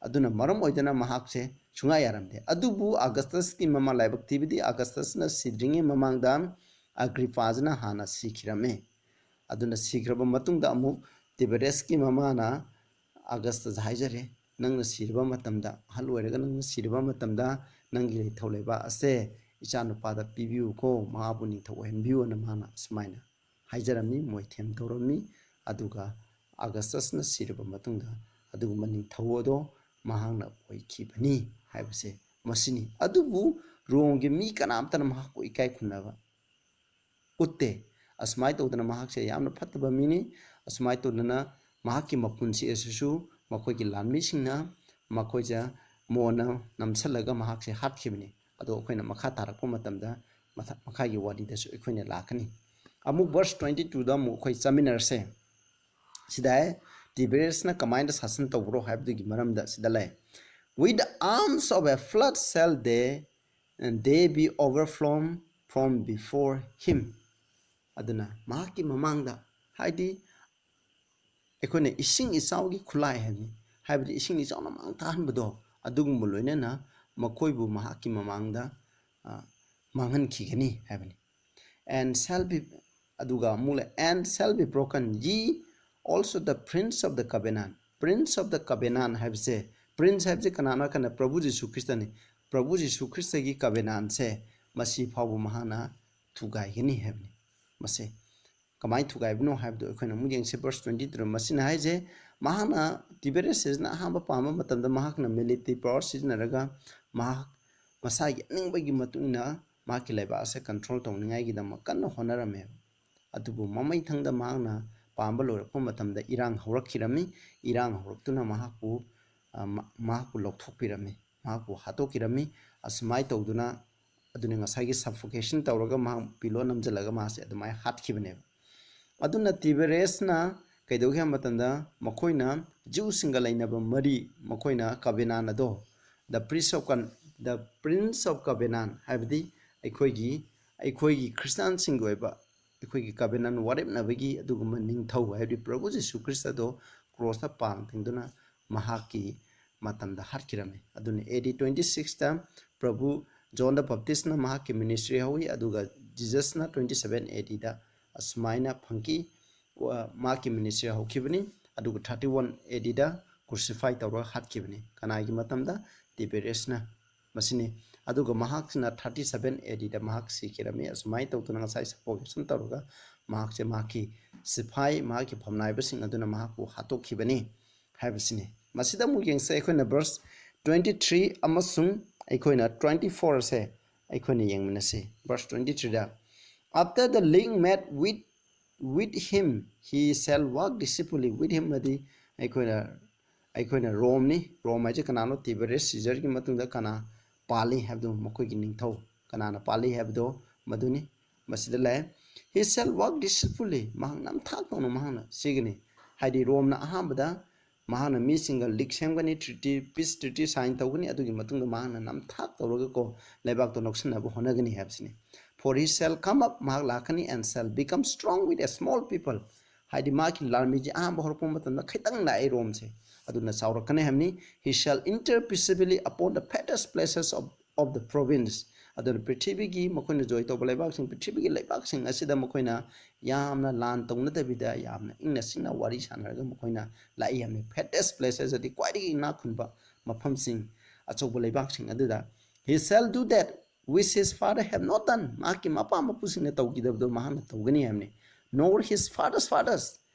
ꯑꯗꯨꯅ ꯃꯔꯝ ꯑꯣꯏꯗꯅ ꯃꯍꯥꯛꯁꯦ ꯁꯨꯡꯌꯥ ꯌꯥꯔꯝꯗꯦ꯫ ꯑꯗꯨꯕꯨ ꯑꯒꯁꯇꯁꯀꯤ ꯃꯃꯥ, ꯂꯥꯏꯕꯛ ꯊꯤꯕꯗꯤ ꯑꯒꯁꯇꯁꯅ ꯁꯤꯗ꯭ꯔꯤꯉꯩ ꯃꯃꯥꯡꯗ ꯑꯒ꯭ꯔꯤꯄꯥꯁꯤꯅ ꯍꯥꯟꯅ ꯁꯤꯈꯤꯔꯝꯃꯦ꯫ ꯑꯗꯨꯅ ꯁꯤꯈ꯭ꯔꯕ ꯃꯇꯨꯡꯗ ꯑꯃꯨꯛ ꯇꯤꯕꯦꯔꯤꯌꯁꯀꯤ ꯃꯃꯥꯅ ꯑꯒꯁꯇꯁ ꯍꯥꯏꯖꯔꯦ, "ꯅꯪꯅ ꯁꯤꯔꯕ ꯃꯇꯝꯗ, ꯑꯍꯜ ꯑꯣꯏꯔꯒ ꯅꯪꯅ ꯁꯤꯔꯕ ꯃꯇꯝꯗ ꯅꯪꯒꯤ ꯂꯩꯊꯧ ꯂꯩꯕꯥꯛ ꯑꯁꯦ ꯏꯆꯥꯅꯨꯄꯥꯗ ꯄꯤꯕꯤꯌꯨꯀꯣ, ꯃꯍꯥꯛꯄꯨ ꯅꯤꯡꯊꯧ ꯑꯣꯏꯍꯟꯕꯤꯌꯨꯅ" ꯃꯥꯅ ꯑꯁꯨꯃꯥꯏꯅ ꯍꯥꯏꯖꯔꯝꯃꯤ, ꯃꯣꯏꯊꯦꯝ ꯇꯧꯔꯝꯃꯤ꯫ ꯑꯗꯨꯒ ꯑꯒꯁꯇꯁꯅ ꯁꯤꯔꯕ ꯃꯇꯨꯡꯗ ꯑꯗꯨꯒꯨꯝꯕ ꯅꯤꯡꯊꯧ ꯑꯗꯣ ꯃꯍꯥꯛꯅ ꯑꯣꯏꯈꯤꯕꯅꯤ ꯍꯥꯏꯕꯁꯦ ꯃꯁꯤꯅꯤ꯫ ꯑꯗꯨꯕꯨ ꯔꯣꯝꯒꯤ ꯃꯤ ꯀꯅꯥꯝꯇꯅ ꯃꯍꯥꯛꯄꯨ ꯏꯀꯥꯏ ꯈꯨꯝꯅꯕ ꯎꯠꯇꯦ꯫ ꯑꯁꯨꯃꯥꯏꯅ ꯇꯧꯗꯅ ꯃꯍꯥꯛꯁꯦ ꯌꯥꯝꯅ ꯐꯠꯇꯕ ꯃꯤꯅꯤ꯫ ꯑꯁꯨꯃꯥꯏꯅ ꯇꯧꯗꯅ ꯃꯍꯥꯛꯀꯤ ꯃꯄꯨꯟꯁꯤ ꯑꯁꯤꯁꯨ ꯃꯈꯣꯏꯒꯤ ꯂꯥꯟꯃꯤꯁꯤꯡꯅ ꯃꯈꯣꯏꯁꯦ ꯃꯣꯟꯅ ꯅꯝꯁꯤꯜꯂꯒ ꯃꯍꯥꯛꯁꯦ ꯍꯥꯠꯈꯤꯕꯅꯤ꯫ ꯑꯗꯣ ꯑꯩꯈꯣꯏꯅ ꯃꯈꯥ ꯇꯥꯔꯛꯄ ꯃꯇꯝꯗ ꯃꯊꯛ ꯃꯈꯥꯒꯤ ꯋꯥꯔꯤꯗꯁꯨ ꯑꯩꯈꯣꯏꯅ ꯂꯥꯛꯀꯅꯤ꯫ ꯑꯃꯨꯛ verse twenty twoꯗ ꯑꯃꯨꯛ ꯑꯩꯈꯣꯏ ꯆꯠꯃꯤꯟꯅꯔꯁꯦ꯫ ꯁꯤꯗ ꯇꯤꯕꯦꯔꯤꯌꯁꯅ ꯀꯃꯥꯏꯅ ꯁꯥꯁꯟ ꯇꯧꯕ꯭ꯔꯣ ꯍꯥꯏꯕꯗꯨꯒꯤ ꯃꯔꯝꯗ ꯁꯤꯗ ꯂꯩ꯫ With the arms of a flood shall they, they be overflown from before him꯫ ꯑꯗꯨꯅ ꯃꯍꯥꯛꯀꯤ ꯃꯃꯥꯡꯗ, ꯍꯥꯏꯗꯤ ꯑꯩꯈꯣꯏꯅ ꯏꯁꯤꯡ ꯏꯆꯥꯎꯒꯤ ꯈꯨꯠꯂꯥꯏ ꯍꯥꯏꯕꯅꯤ, ꯍꯥꯏꯕꯗꯤ ꯏꯁꯤꯡ ꯏꯆꯥꯎꯅ ꯃꯥꯡ ꯊꯥꯍꯟꯕꯗꯣ, ꯑꯗꯨꯒꯨꯝꯕ ꯂꯣꯏꯅꯅ ꯃꯈꯣꯏꯕꯨ ꯃꯍꯥꯛꯀꯤ ꯃꯃꯥꯡꯗ, ꯑ, ꯃꯥꯡꯍꯟꯈꯤꯒꯅꯤ ꯍꯥꯏꯕꯅꯤ꯫ And shall be, ꯑꯗꯨꯒ ꯑꯃꯨꯛ ꯂꯩ, "And shall be broken ye also the prince of the covenant." Prince of the covenant ꯍꯥꯏꯕꯁꯦ, prince ꯍꯥꯏꯕꯁꯦ ꯀꯅꯥꯅꯣ ꯍꯥꯏ ꯀꯥꯟꯗ ꯄ꯭ꯔꯚꯨ ꯖꯤꯁꯨ ꯈ꯭ꯔꯤꯁꯇꯅꯤ꯫ ꯄ꯭ꯔꯚꯨ ꯖꯤꯁꯨ ꯈ꯭ꯔꯤꯁꯇꯒꯤ covenantꯁꯦ ꯃꯁꯤ ꯐꯥꯎꯕ ꯃꯍꯥꯛꯅ ꯊꯨꯒꯥꯏꯒꯅꯤ ꯍꯥꯏꯕꯅꯤ꯫ ꯃꯁꯤ ꯀꯃꯥꯏꯅ ꯊꯨꯒꯥꯏꯕꯅꯣ ꯍꯥꯏꯕꯗꯨ ꯑꯩꯈꯣꯏꯅ ꯑꯃꯨꯛ ꯌꯦꯡꯁꯤ꯫ Verse twenty three ꯃꯁꯤꯅ ꯍꯥꯏꯁꯦ, ꯃꯍꯥꯛꯅ, ꯇꯤꯕꯦꯔꯤꯌꯁꯅ ꯑꯍꯥꯟꯕ ꯄꯥꯝꯕ ꯃꯇꯝꯗ ꯃꯍꯥꯛꯅ military power ꯁꯤꯖꯤꯟꯅꯔꯒ ꯃꯍꯥꯛ ꯃꯁꯥꯒꯤ ꯑꯅꯤꯡꯕꯒꯤ ꯃꯇꯨꯡ ꯏꯟꯅ ꯃꯍꯥꯛꯀꯤ ꯂꯩꯕꯥꯛ ꯑꯁꯦ control ꯇꯧꯅꯤꯡꯉꯥꯏꯒꯤꯗꯃꯛ ꯀꯟꯅ ꯍꯣꯠꯅꯔꯝꯃꯦ꯫ ꯑꯗꯨꯕꯨ ꯃꯃꯩꯊꯪꯗ ꯃꯍꯥꯛꯅ ꯄꯥꯝꯕ ꯂꯣꯏꯔꯛꯄ ꯃꯇꯝꯗ ꯏꯔꯥꯡ ꯍꯧꯔꯛꯈꯤꯔꯝꯃꯤ꯫ ꯏꯔꯥꯡ ꯍꯧꯔꯛꯇꯨꯅ ꯃꯍꯥꯛꯄꯨ, ꯑ, ꯃ-, ꯃꯍꯥꯛꯄꯨ ꯂꯧꯊꯣꯛꯄꯤꯔꯝꯃꯤ, ꯃꯍꯥꯛꯄꯨ ꯍꯥꯠꯇꯣꯛꯈꯤꯔꯝꯃꯤ꯫ ꯑꯁꯨꯃꯥꯏꯅ ꯇꯧꯗꯨꯅ, ꯑꯗꯨꯅꯤ ꯉꯁꯥꯏꯒꯤ suffocation ꯇꯧꯔꯒ ꯃꯍꯥꯛ pillow ꯅꯝꯁꯤꯜꯂꯒ ꯃꯍꯥꯛꯁꯦ ꯑꯗꯨꯃꯥꯏꯅ ꯍꯥꯠꯈꯤꯕꯅꯦꯕ꯫ ꯑꯗꯨꯅ ꯇꯤꯕꯦꯔꯤꯌꯁꯅ ꯀꯩꯗꯧꯒꯦ ꯍꯥꯏꯕ ꯃꯇꯝꯗ, ꯃꯈꯣꯏꯅ ꯖ꯭ꯌꯨꯁꯤꯡꯒ ꯂꯩꯅꯕ ꯃꯔꯤ, ꯃꯈꯣꯏꯅ covenant ꯑꯗꯣ, the prince of con-, the prince of covenant ꯍꯥꯏꯕꯗꯤ ꯑꯩꯈꯣꯏꯒꯤ, ꯑꯩꯈꯣꯏꯒꯤ ꯈ꯭ꯔꯤꯁꯇꯥꯟꯁꯤꯡꯒꯤ ꯑꯣꯏꯕ ꯑꯩꯈꯣꯏꯒꯤ covenant ꯋꯥꯔꯦꯞꯅꯕꯒꯤ ꯑꯗꯨꯒꯨꯝꯕ ꯅꯤꯡꯊꯧ ꯍꯥꯏꯕꯗꯤ ꯄ꯭ꯔꯚꯨ ꯖꯤꯁꯨ ꯈ꯭ꯔꯤꯁꯇꯗꯣ crossꯇ ꯄꯥꯡ ꯊꯤꯡꯗꯨꯅ ꯃꯍꯥꯛꯀꯤ ꯃꯇꯝꯗ ꯍꯥꯠꯈꯤꯔꯝꯃꯤ꯫ ꯑꯗꯨꯅ A D twenty sixꯇ ꯄ꯭ꯔꯚꯨ John the Baptistꯅ ꯃꯍꯥꯛꯀꯤ ministry ꯍꯧꯏ, ꯑꯗꯨꯒ ꯖꯤꯖꯁꯅ twenty seven A Dꯗ ꯑꯁꯨꯃꯥꯏꯅ ꯐꯪꯈꯤ꯫ ꯋꯥ-, ꯃꯍꯥꯛꯀꯤ ministry ꯍꯧꯈꯤꯕꯅꯤ, ꯑꯗꯨꯒ thirty one A Dꯗ crucify ꯇꯧꯔꯒ ꯍꯥꯠꯈꯤꯕꯅꯤ꯫ ꯀꯅꯥꯒꯤ ꯃꯇꯝꯗ? ꯇꯤꯕꯦꯔꯤꯌꯁꯅ꯫ ꯃꯁꯤꯅꯤ꯫ ꯑꯗꯨꯒ ꯃꯍꯥꯛꯁꯤꯅ thirty seven A Dꯗ ꯃꯍꯥꯛ ꯁꯤꯈꯤꯔꯝꯃꯤ꯫ ꯑꯁꯨꯃꯥꯏꯅ ꯇꯧꯗꯅ ꯉꯁꯥꯏ suffocation ꯇꯧꯔꯒ ꯃꯍꯥꯛꯁꯦ ꯃꯍꯥꯛꯀꯤ ꯁꯤꯐꯥꯏ, ꯃꯍꯥꯛꯀꯤ ꯐꯝꯅꯥꯏꯕꯁꯤꯡ ꯑꯗꯨꯅ ꯃꯍꯥꯛꯄꯨ ꯍꯥꯠꯇꯣꯛꯈꯤꯕꯅꯤ꯫ ꯍꯥꯏꯕꯁꯤꯅꯤ꯫ ꯃꯁꯤꯗ ꯑꯃꯨꯛ ꯌꯦꯡꯁꯦ, ꯑꯩꯈꯣꯏꯅ verse twenty three ꯑꯃꯁꯨꯡ ꯑꯩꯈꯣꯏꯅ twenty four ꯑꯁꯦ ꯑꯩꯈꯣꯏꯅ ꯌꯦꯡꯃꯤꯟꯅꯁꯤ꯫ Verse twenty three the, "After the league met with with him, he shall walk deceitfully." With him ꯑꯗꯤ ꯑꯩꯈꯣꯏꯅ ꯑꯩꯈꯣꯏꯅ ꯔꯣꯝꯅꯤ꯫ ꯔꯣꯝ ꯍꯥꯏꯁꯦ ꯀꯅꯥꯅꯣ? ꯇꯤꯕꯦꯔꯤꯌꯁ ꯁꯤꯖꯔꯒꯤ ꯃꯇꯨꯡꯗ ꯀꯅꯥ ꯄꯥꯜꯂꯤ ꯍꯥꯏꯕꯗꯨ, ꯃꯈꯣꯏꯒꯤ ꯅꯤꯡꯊꯧ ꯀꯅꯥꯅ ꯄꯥꯜꯂꯤ ꯍꯥꯏꯕꯗꯣ ꯃꯗꯨꯅꯤ꯫ ꯃꯁꯤꯗ ꯂꯩ, "He shall walk deceitfully." ꯃꯍꯥꯛ ꯅꯝꯊꯥꯛ ꯇꯧꯅ ꯃꯍꯥꯛꯅ ꯁꯤꯒꯅꯤ꯫ ꯍꯥꯏꯗꯤ ꯔꯣꯝꯅ ꯑꯍꯥꯟꯕꯗ ꯃꯍꯥꯛꯅ ꯃꯤꯁꯤꯡꯒ ꯂꯤꯛ ꯁꯦꯝꯒꯅꯤ, ꯇ꯭ꯔꯤꯇꯤ, ꯄꯤꯁ ꯇ꯭ꯔꯤꯇꯤ ꯁꯥꯏꯟ ꯇꯧꯒꯅꯤ, ꯑꯗꯨꯒꯤ ꯃꯇꯨꯡꯗ ꯃꯍꯥꯛꯅ ꯅꯝꯊꯥꯛ ꯇꯧꯔꯒꯀꯣ ꯂꯩꯕꯥꯛꯇꯣ ꯂꯧꯁꯤꯟꯅꯕ ꯍꯣꯠꯅꯒꯅꯤ ꯍꯥꯏꯕꯁꯤꯅꯤ꯫ "For he shall come up," ꯃꯍꯥꯛ ꯂꯥꯛꯀꯅꯤ, "and shall become strong with a small people." ꯍꯥꯏꯗꯤ ꯃꯥꯒꯤ ꯂꯥꯟꯃꯤꯁꯦ ꯑꯍꯥꯟꯕ ꯍꯧꯔꯛꯄ ꯃꯇꯝꯗ ꯈꯤꯇꯪ ꯂꯥꯛꯏ ꯔꯣꯝꯁꯦ, ꯑꯗꯨꯅ ꯆꯥꯎꯔꯛꯀꯅꯤ ꯍꯥꯏꯕꯅꯤ꯫ "He shall enter peaceably upon the fattest places of, of the province." ꯑꯗꯨꯅ ꯄ꯭ꯔꯤꯊꯤꯕꯤꯒꯤ ꯃꯈꯣꯏꯅ ꯖꯣꯏ ꯇꯧꯕ ꯂꯩꯕꯥꯛꯁꯤꯡ, ꯄ꯭ꯔꯤꯊꯤꯕꯤꯒꯤ ꯂꯩꯕꯥꯛꯁꯤꯡ ꯑꯁꯤꯗ ꯃꯈꯣꯏꯅ ꯌꯥꯝꯅ ꯂꯥꯟ ꯇꯧꯅꯗꯕꯤꯗ ꯌꯥꯝꯅ ꯏꯪꯅ ꯆꯤꯛꯅ ꯋꯥꯔꯤ ꯁꯥꯟꯅꯔꯒ ꯃꯈꯣꯏꯅ ꯂꯥꯛꯏ ꯍꯥꯏꯕꯅꯤ꯫ Fattest places ꯑꯗꯤ ꯈ꯭ꯋꯥꯏꯗꯒꯤ ꯏꯅꯥꯛ ꯈꯨꯟꯕ ꯃꯐꯝꯁꯤꯡ, ꯑꯆꯧꯕ ꯂꯩꯕꯥꯛꯁꯤꯡ ꯑꯗꯨꯗ, "He shall do that which his father have not done." ꯃꯍꯥꯛꯀꯤ ꯃꯄꯥ ꯃꯄꯨꯁꯤꯡꯅ ꯇꯧꯈꯤꯗꯕꯗꯣ ꯃꯍꯥꯛꯅ ꯇꯧꯒꯅꯤ ꯍꯥꯏꯕꯅꯤ꯫ "Nor his father's fathers"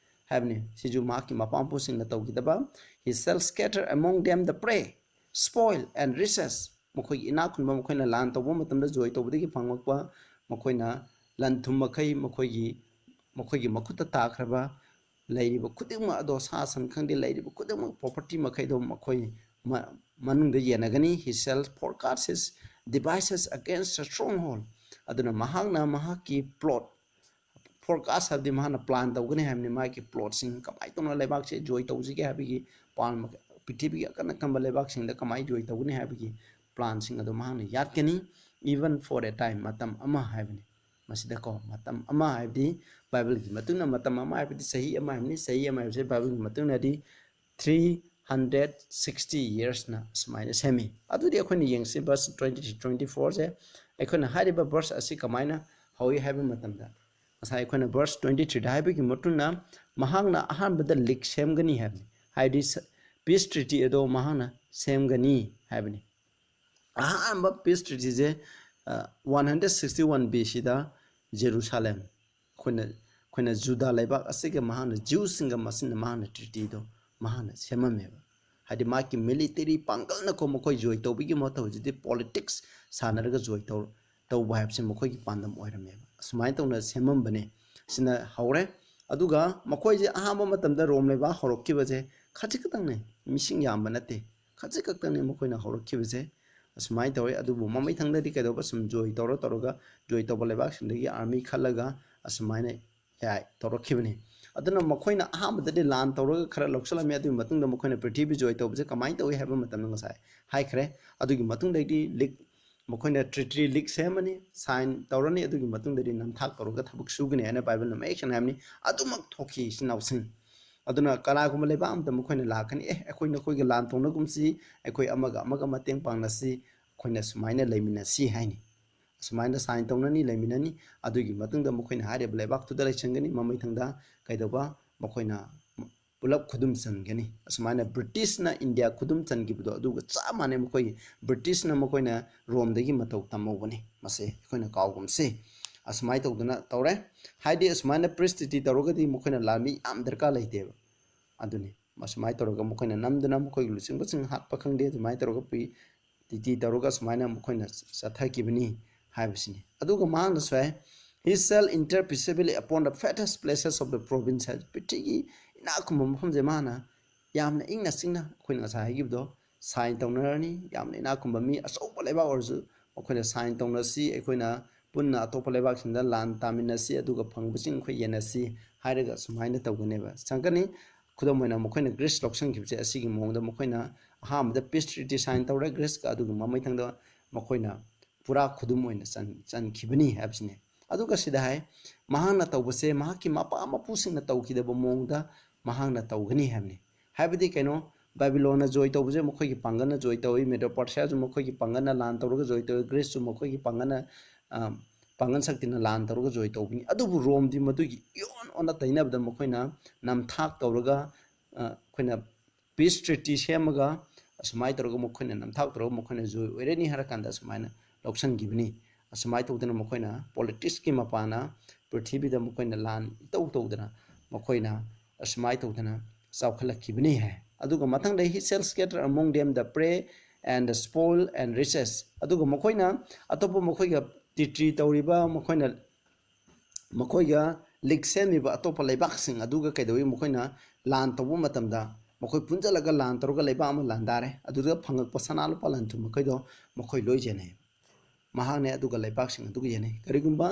ꯍꯥꯏꯕꯅꯤ꯫ ꯁꯤꯁꯨ ꯃꯍꯥꯛꯀꯤ ꯃꯄꯥ ꯃꯄꯨꯁꯤꯡꯅ ꯇꯧꯈꯤꯗꯕ꯫ "He shall scatter among them the prey, spoil and riches." ꯃꯈꯣꯏꯒꯤ ꯏꯅꯥꯛ ꯈꯨꯟꯕ, ꯃꯈꯣꯏꯅ ꯂꯥꯟ ꯇꯧꯕ ꯃꯇꯝꯗ ꯖꯣꯏ ꯇꯧꯕꯗꯒꯤ ꯐꯪꯂꯛꯄ ꯃꯈꯣꯏꯅ ꯂꯟ ꯊꯨꯝ ꯃꯈꯩ, ꯃꯈꯣꯏꯒꯤ, ꯃꯈꯣꯏꯒꯤ ꯃꯈꯨꯠꯇ ꯇꯥꯈ꯭ꯔꯕ ꯂꯩꯔꯤꯕ ꯈꯨꯗꯤꯡꯃꯛ ꯑꯗꯣ, ꯁꯥ ꯁꯟ ꯈꯪꯗꯦ, ꯂꯩꯔꯤꯕ ꯈꯨꯗꯤꯡꯃꯛ, ꯄ꯭ꯔꯣꯄꯔꯇꯤ ꯃꯈꯩꯗꯣ ꯃꯈꯣꯏ ꯃ-, ꯃꯅꯨꯡꯗ ꯌꯦꯟꯅꯒꯅꯤ꯫ "He shall forecast his devices against a stronghold." ꯑꯗꯨꯅ ꯃꯍꯥꯛꯅ ꯃꯍꯥꯛꯀꯤ ꯄ꯭ꯂꯣꯠ, ꯐꯣꯔꯀꯥꯁ ꯍꯥꯏꯕꯗꯤ ꯃꯍꯥꯛꯅ ꯄ꯭ꯂꯥꯟ ꯇꯧꯒꯅꯤ ꯍꯥꯏꯕꯅꯤ꯫ ꯃꯥꯒꯤ ꯄ꯭ꯂꯣꯠꯁꯤꯡ ꯀꯃꯥꯏꯅ ꯇꯧꯅ ꯂꯩꯕꯥꯛꯁꯦ ꯖꯣꯏ ꯇꯧꯁꯤꯒꯦ ꯍꯥꯏꯕꯒꯤ ꯄ꯭ꯂꯥꯟ, ꯄ꯭ꯔꯤꯊꯤꯕꯤꯒꯤ ꯑꯀꯟ ꯑꯀꯟꯕ ꯂꯩꯕꯥꯛꯁꯤꯡꯗ ꯀꯃꯥꯏꯅ ꯖꯣꯏ ꯇꯧꯒꯅꯤ ꯍꯥꯏꯕꯒꯤ ꯄ꯭ꯂꯥꯟꯁꯤꯡ ꯑꯗꯣ ꯃꯍꯥꯛꯅ ꯌꯥꯠꯀꯅꯤ, even for a time, ꯃꯇꯝ ꯑꯃ ꯍꯥꯏꯕꯅꯤ꯫ ꯃꯁꯤꯗꯀꯣ, ꯃꯇꯝ ꯑꯃ ꯍꯥꯏꯕꯗꯤ ꯕꯥꯏꯕꯜꯒꯤ ꯃꯇꯨꯡ ꯏꯟꯅ ꯃꯇꯝ ꯑꯃ ꯍꯥꯏꯕꯗꯤ ꯆꯍꯤ ꯑꯃ ꯍꯥꯏꯕꯅꯤ꯫ ꯆꯍꯤ ꯑꯃ ꯍꯥꯏꯕꯁꯦ ꯕꯥꯏꯕꯜꯒꯤ ꯃꯇꯨꯡ ꯏꯟꯅꯗꯤ three hundred sixty yearsꯅ ꯁꯨꯃꯥꯏꯅ ꯁꯦꯝꯃꯤ꯫ ꯑꯗꯨꯗꯤ ꯑꯩꯈꯣꯏꯅ ꯌꯦꯡꯁꯤ verse twenty three, twenty fourꯁꯦ꯫ ꯑꯩꯈꯣꯏꯅ ꯍꯥꯏꯔꯤꯕ verse ꯑꯁꯤ ꯀꯃꯥꯏꯅ ꯍꯧꯏ ꯍꯥꯏꯕ ꯃꯇꯝꯗ, ꯉꯁꯥꯏ ꯑꯩꯈꯣꯏꯅ verse twenty threeꯗ ꯍꯥꯏꯕꯒꯤ ꯃꯇꯨꯡ ꯏꯟꯅ ꯃꯍꯥꯛꯅ ꯑꯍꯥꯟꯕꯗ ꯂꯤꯛ ꯁꯦꯝꯒꯅꯤ ꯍꯥꯏꯕꯅꯤ, ꯍꯥꯏꯗꯤ ꯁ-, peace treaty ꯑꯗꯣ ꯃꯍꯥꯛꯅ ꯁꯦꯝꯒꯅꯤ ꯍꯥꯏꯕꯅꯤ꯫ ꯑꯍꯥꯟꯕ peace treatyꯁꯦ, ꯑ, one hundred sixty one BCꯗ Jerusalem, ꯑꯩꯈꯣꯏꯅ, ꯑꯩꯈꯣꯏꯅ ꯖꯨꯗꯥ ꯂꯩꯕꯥꯛ ꯑꯁꯤꯒ ꯃꯍꯥꯛꯅ, ꯖ꯭ꯌꯨꯁꯁꯤꯡꯒ ꯃꯁꯤꯅ ꯃꯍꯥꯛꯅ treatyꯗꯣ ꯃꯍꯥꯛꯅ ꯁꯦꯝꯃꯝꯃꯦꯕ꯫ ꯍꯥꯏꯗꯤ ꯃꯥꯒꯤ ꯃꯤꯂꯤꯇꯔꯤ ꯄꯥꯡꯒꯜꯅꯀꯣ ꯃꯈꯣꯏ ꯖꯣꯏ ꯇꯧꯕꯒꯤ ꯃꯍꯨꯠꯇ ꯍꯧꯖꯤꯛꯇꯤ ꯄꯣꯂꯤꯇꯤꯛꯁ ꯁꯥꯟꯅꯔꯒ ꯖꯣꯏ ꯇꯧ ꯇꯧꯕ ꯍꯥꯏꯕꯁꯤ ꯃꯈꯣꯏꯒꯤ ꯄꯥꯟꯗꯝ ꯑꯣꯏꯔꯝꯃꯦꯕ꯫ ꯑꯁꯨꯃꯥꯏꯅ ꯇꯧꯅ ꯁꯦꯝꯃꯝꯕꯅꯦ꯫ ꯁꯤꯅ ꯍꯧꯔꯦ꯫ ꯑꯗꯨꯒ ꯃꯈꯣꯏꯁꯦ ꯑꯍꯥꯟꯕ ꯃꯇꯝꯗ ꯔꯣꯝ ꯂꯩꯕꯥꯛ ꯍꯧꯔꯛꯈꯤꯕꯁꯦ ꯈꯖꯤꯛ ꯈꯛꯇꯪꯅꯦ, ꯃꯤꯁꯤꯡ ꯌꯥꯝꯕ ꯅꯠꯇꯦ, ꯈꯖꯤꯛ ꯈꯛꯇꯪꯅꯦ ꯃꯈꯣꯏꯅ ꯍꯧꯔꯛꯈꯤꯕꯁꯦ꯫ ꯑꯁꯨꯃꯥꯏꯅ ꯇꯧꯋꯦ꯫ ꯑꯗꯨꯕꯨ ꯃꯃꯩꯊꯪꯗꯗꯤ ꯀꯩꯗꯧꯕ, ꯁꯨꯝ ꯖꯣꯏ ꯇꯧꯔ ꯇꯧꯔꯒ ꯖꯣꯏ ꯇꯧꯕ ꯂꯩꯕꯥꯛꯁꯤꯡꯗꯒꯤ ꯑꯥꯔꯃꯤ ꯈꯜꯂꯒ ꯑꯁꯨꯃꯥꯏꯅ ꯌꯥꯏ ꯇꯧꯔꯛꯈꯤꯕꯅꯤ꯫ ꯑꯗꯨꯅ ꯃꯈꯣꯏꯅ ꯑꯍꯥꯟꯕꯗꯗꯤ ꯂꯥꯟ ꯇꯧꯔꯒ ꯈꯔ ꯂꯧꯁꯤꯜꯂꯝꯃꯤ꯫ ꯑꯗꯨꯒꯤ ꯃꯇꯨꯡꯗ ꯃꯈꯣꯏꯅ ꯄ꯭ꯔꯤꯊꯤꯕꯤ ꯖꯣꯏ ꯇꯧꯕꯁꯦ ꯀꯃꯥꯏꯅ ꯇꯧꯏ ꯍꯥꯏꯕ ꯃꯇꯝꯗ ꯉꯁꯥꯏ ꯍꯥꯏꯈ꯭ꯔꯦ꯫ ꯑꯗꯨꯒꯤ ꯃꯇꯨꯡꯗꯒꯤꯗꯤ ꯂꯤꯛ, ꯃꯈꯣꯏꯅ ꯇ꯭ꯔꯤꯇꯤ ꯂꯤꯛ ꯁꯦꯝꯃꯅꯤ, ꯁꯥꯏꯟ ꯇꯧꯔꯅꯤ꯫ ꯑꯗꯨꯒꯤ ꯃꯇꯨꯡꯗꯗꯤ ꯅꯝꯊꯥꯛ ꯇꯧꯔꯒ ꯊꯕꯛ ꯁꯨꯒꯅꯤ ꯍꯥꯏꯅ ꯕꯥꯏꯕꯜꯅ ꯃꯌꯦꯛ ꯁꯦꯡꯅ ꯍꯥꯏꯕꯅꯤ꯫ ꯑꯗꯨꯃꯛ ꯊꯣꯛꯈꯤ ꯏꯆꯤꯟ ꯏꯅꯥꯎꯁꯤꯡ꯫ ꯑꯗꯨꯅ ꯀꯅꯥꯒꯨꯝꯕ ꯂꯩꯕꯥꯛ ꯑꯃꯗ ꯃꯈꯣꯏꯅ ꯂꯥꯛꯀꯅꯤ, "ꯑꯦ, ꯑꯩꯈꯣꯏ ꯅꯈꯣꯏꯒ ꯂꯥꯟ ꯇꯧꯅꯒꯨꯝꯁꯤ, ꯑꯩꯈꯣꯏ ꯑꯃꯒ ꯑꯃꯒ ꯃꯇꯦꯡ ꯄꯥꯡꯅꯁꯤ, ꯑꯩꯈꯣꯏꯅ ꯁꯨꯃꯥꯏꯅ ꯂꯩꯃꯤꯟꯅꯁꯤ" ꯍꯥꯏꯅꯤ꯫ ꯑꯁꯨꯃꯥꯏꯅ ꯁꯥꯏꯟ ꯇꯧꯅꯅꯤ, ꯂꯩꯃꯤꯟꯅꯅꯤ꯫ ꯑꯗꯨꯒꯤ ꯃꯇꯨꯡꯗ ꯃꯈꯣꯏꯅ ꯍꯥꯏꯔꯤꯕ ꯂꯩꯕꯥꯛꯇꯨꯗ ꯂꯩꯁꯟꯒꯅꯤ꯫ ꯃꯃꯩꯊꯪꯗ ꯀꯩꯗꯧꯕ, ꯃꯈꯣꯏꯅ ꯄꯨꯂꯞ ꯈꯨꯗꯨꯝ ꯆꯟꯒꯅꯤ꯫ ꯑꯁꯨꯃꯥꯏꯅ ꯕ꯭ꯔꯤꯇꯤꯁꯅ ꯏꯟꯗꯤꯌꯥ ꯈꯨꯗꯨꯝ ꯆꯟꯈꯤꯕꯗꯣ ꯑꯗꯨꯒ ꯆꯞ ꯃꯥꯟꯅꯩ꯫ ꯃꯈꯣꯏꯒꯤ ꯕ꯭ꯔꯤꯇꯤꯁꯅ ꯃꯈꯣꯏꯅ ꯔꯣꯝꯗꯒꯤ ꯃꯇꯧ ꯇꯝꯍꯧꯕꯅꯤ꯫ ꯃꯁꯦ ꯑꯩꯈꯣꯏꯅ ꯀꯥꯎꯒꯨꯝꯁꯤ꯫ ꯑꯁꯨꯃꯥꯏꯅ ꯇꯧꯗꯅ ꯇꯧꯔꯦ꯫ ꯍꯥꯏꯗꯤ ꯑꯁꯨꯃꯥꯏꯅ ꯄꯤꯁ ꯇ꯭ꯔꯤꯇꯤ ꯇꯧꯔꯒꯗꯤ ꯃꯈꯣꯏꯅ ꯂꯥꯟꯃꯤ ꯌꯥꯝ ꯗꯔꯀꯥꯔ ꯂꯩꯇꯦꯕ꯫ ꯑꯗꯨꯅꯤ꯫ ꯑꯁꯨꯃꯥꯏꯅ ꯇꯧꯔꯒ ꯃꯈꯣꯏꯅ ꯅꯝꯗꯨꯅ ꯃꯈꯣꯏꯒꯤ ꯂꯨꯆꯤꯡꯕꯁꯤꯡ ꯍꯥꯠꯄ ꯈꯪꯗꯦ, ꯑꯗꯨꯃꯥꯏꯅ ꯇꯧꯔꯒ ꯄꯤ-, ꯇ꯭ꯔꯤꯇꯤ ꯇꯧꯔꯒ ꯁꯨꯃꯥꯏꯅ ꯃꯈꯣꯏꯅ ꯆꯠꯊꯈꯤꯕꯅꯤ ꯍꯥꯏꯕꯁꯤꯅꯤ꯫ ꯑꯗꯨꯒ ꯃꯍꯥꯛꯅꯁꯨ ꯍꯥꯏ, "He shall enter peaceably upon the fattest places of the province" ꯍꯥꯏ, ꯄ꯭ꯔꯤꯊꯤꯒꯤ ꯏꯅꯥꯛ ꯈꯨꯟꯕ ꯃꯐꯝꯁꯦ ꯃꯥꯅ ꯌꯥꯝꯅ ꯏꯪꯅ ꯆꯤꯛꯅ, ꯑꯩꯈꯣꯏꯅ ꯉꯁꯥꯏ ꯍꯥꯏꯈꯤꯕꯗꯣ, ꯁꯥꯏꯟ ꯇꯧꯅꯔꯅꯤ꯫ ꯌꯥꯝꯅ ꯏꯅꯥꯛ ꯈꯨꯟꯕ ꯃꯤ, ꯑꯆꯧꯕ ꯂꯩꯕꯥꯛ ꯑꯣꯏꯔꯁꯨ, ꯃꯈꯣꯏꯅ ꯁꯥꯏꯟ ꯇꯧꯅꯁꯤ, ꯑꯩꯈꯣꯏꯅ ꯄꯨꯟꯅ ꯑꯇꯣꯞꯄ ꯂꯩꯕꯥꯛꯁꯤꯡꯗ ꯂꯥꯟ ꯇꯥꯃꯤꯟꯅꯁꯤ, ꯑꯗꯨꯒ ꯐꯪꯕꯁꯤꯡ ꯑꯩꯈꯣꯏ ꯌꯦꯟꯅꯁꯤ ꯍꯥꯏꯔꯒ ꯁꯨꯃꯥꯏꯅ ꯇꯧꯒꯅꯦꯕ, ꯆꯪꯒꯅꯤ꯫ ꯈꯨꯗꯝ ꯑꯣꯏꯅ, ꯃꯈꯣꯏꯅ ꯒ꯭ꯔꯤꯁ ꯂꯧꯁꯤꯟꯈꯤꯕꯁꯦ ꯑꯁꯤꯒꯤ ꯃꯑꯣꯡꯗ ꯃꯈꯣꯏꯅ ꯑꯍꯥꯟꯕꯗ ꯄꯤꯁ ꯇ꯭ꯔꯤꯇꯤ ꯁꯥꯏꯟ ꯇꯧꯔꯦ ꯒ꯭ꯔꯤꯁꯀ, ꯑꯗꯨꯒ ꯃꯃꯩꯊꯪꯗ ꯃꯈꯣꯏꯅ ꯄꯨꯔꯥ ꯈꯨꯗꯨꯝ ꯑꯣꯏꯅ ꯆꯟ-, ꯆꯟꯈꯤꯕꯅꯤ ꯍꯥꯏꯕꯁꯤꯅꯤ꯫ ꯑꯗꯨꯒ ꯁꯤꯗ ꯍꯥꯏ, ꯃꯍꯥꯛꯅ ꯇꯧꯕꯁꯦ ꯃꯍꯥꯛꯀꯤ ꯃꯄꯥ ꯃꯄꯨꯁꯤꯡꯅ ꯇꯧꯈꯤꯗꯕ ꯃꯑꯣꯡꯗ ꯃꯍꯥꯛꯅ ꯇꯧꯒꯅꯤ ꯍꯥꯏꯕꯅꯤ꯫ ꯍꯥꯏꯕꯗꯤ ꯀꯩꯅꯣ, ꯕꯥꯕꯤꯂꯣꯟꯅ ꯖꯣꯏ ꯇꯧꯕꯁꯦ ꯃꯈꯣꯏꯒꯤ ꯄꯥꯡꯒꯜꯅ ꯖꯣꯏ ꯇꯧꯏ, ꯃꯦꯗꯣ ꯄꯔꯁꯤꯌꯥꯁꯨ ꯃꯈꯣꯏꯒꯤ ꯄꯥꯡꯒꯜꯅ ꯂꯥꯟ ꯇꯧꯔꯒ ꯖꯣꯏ ꯇꯧꯏ, ꯒ꯭ꯔꯤꯁꯁꯨ ꯃꯈꯣꯏꯒꯤ ꯄꯥꯡꯒꯜꯅ, ꯑ, ꯄꯥꯡꯒꯜ ꯁꯛꯇꯤꯅ ꯂꯥꯟ ꯇꯧꯔꯒ ꯖꯣꯏ ꯇꯧꯕꯅꯤ꯫ ꯑꯗꯨꯕꯨ ꯔꯣꯝꯗꯤ ꯃꯗꯨꯒꯤ ꯏꯑꯣꯟ ꯑꯣꯟꯅ ꯇꯩꯅꯕꯗ ꯃꯈꯣꯏꯅ ꯅꯝꯊꯥꯛ ꯇꯧꯔꯒ, ꯑ, ꯑꯩꯈꯣꯏꯅ ꯄꯤꯁ ꯇ꯭ꯔꯤꯇꯤ ꯁꯦꯝꯃꯒ ꯑꯁꯨꯃꯥꯏꯅ ꯇꯧꯔꯒ ꯃꯈꯣꯏꯅ ꯅꯝꯊꯥꯛ ꯇꯧꯔꯒ ꯃꯈꯣꯏꯅ ꯖꯣꯏ ꯑꯣꯏꯔꯅꯤ ꯍꯥꯏꯔ ꯀꯥꯟꯗ ꯑꯁꯨꯃꯥꯏꯅ ꯂꯧꯁꯤꯟꯈꯤꯕꯅꯤ꯫ ꯑꯁꯨꯃꯥꯏꯅ ꯇꯧꯗꯅ ꯃꯈꯣꯏꯅ ꯄꯣꯂꯤꯇꯤꯛꯁꯀꯤ ꯃꯄꯥꯟꯅ ꯄ꯭ꯔꯤꯊꯤꯕꯤꯗ ꯃꯈꯣꯏꯅ ꯂꯥꯟ ꯏꯇꯧ ꯇꯧꯗꯅ ꯃꯈꯣꯏꯅ ꯑꯁꯨꯃꯥꯏꯅ ꯇꯧꯗꯅ ꯆꯥꯎꯈꯠꯂꯛꯈꯤꯕꯅꯤ ꯍꯥꯏ꯫ ꯑꯗꯨꯒ ꯃꯊꯪꯗ, "He shall scatter among them the prey and the spoil and riches." ꯑꯗꯨꯒ ꯃꯈꯣꯏꯅ ꯑꯇꯣꯞꯄ ꯃꯈꯣꯏꯒ ꯇꯤꯇ꯭ꯔꯤ ꯇꯧꯔꯤꯕ, ꯃꯈꯣꯏꯅ ꯃꯈꯣꯏꯒ ꯂꯤꯛ ꯁꯦꯝꯃꯤꯕ ꯑꯇꯣꯞꯄ ꯂꯩꯕꯥꯛꯁꯤꯡ ꯑꯗꯨꯒ ꯀꯩꯗꯧꯏ, ꯃꯈꯣꯏꯅ ꯂꯥꯟ ꯇꯧꯕ ꯃꯇꯝꯗ ꯃꯈꯣꯏ ꯄꯨꯟꯁꯤꯜꯂꯒ ꯂꯥꯟ ꯇꯧꯔꯒ ꯂꯩꯕꯥꯛ ꯑꯃ ꯂꯥꯟꯗꯥꯔꯦ꯫ ꯑꯗꯨꯗ ꯐꯪꯉꯛꯄ ꯁꯅꯥ ꯂꯨꯄꯥ ꯂꯟ ꯊꯨꯝ ꯃꯈꯩꯗꯣ ꯃꯈꯣꯏ ꯂꯣꯏ ꯌꯦꯟꯅꯩ꯫ ꯃꯍꯥꯛꯅ ꯑꯗꯨꯒ ꯂꯩꯕꯥꯛꯁꯤꯡ ꯑꯗꯨꯒ ꯌꯦꯟꯅꯩ꯫ ꯀꯔꯤꯒꯨꯝꯕ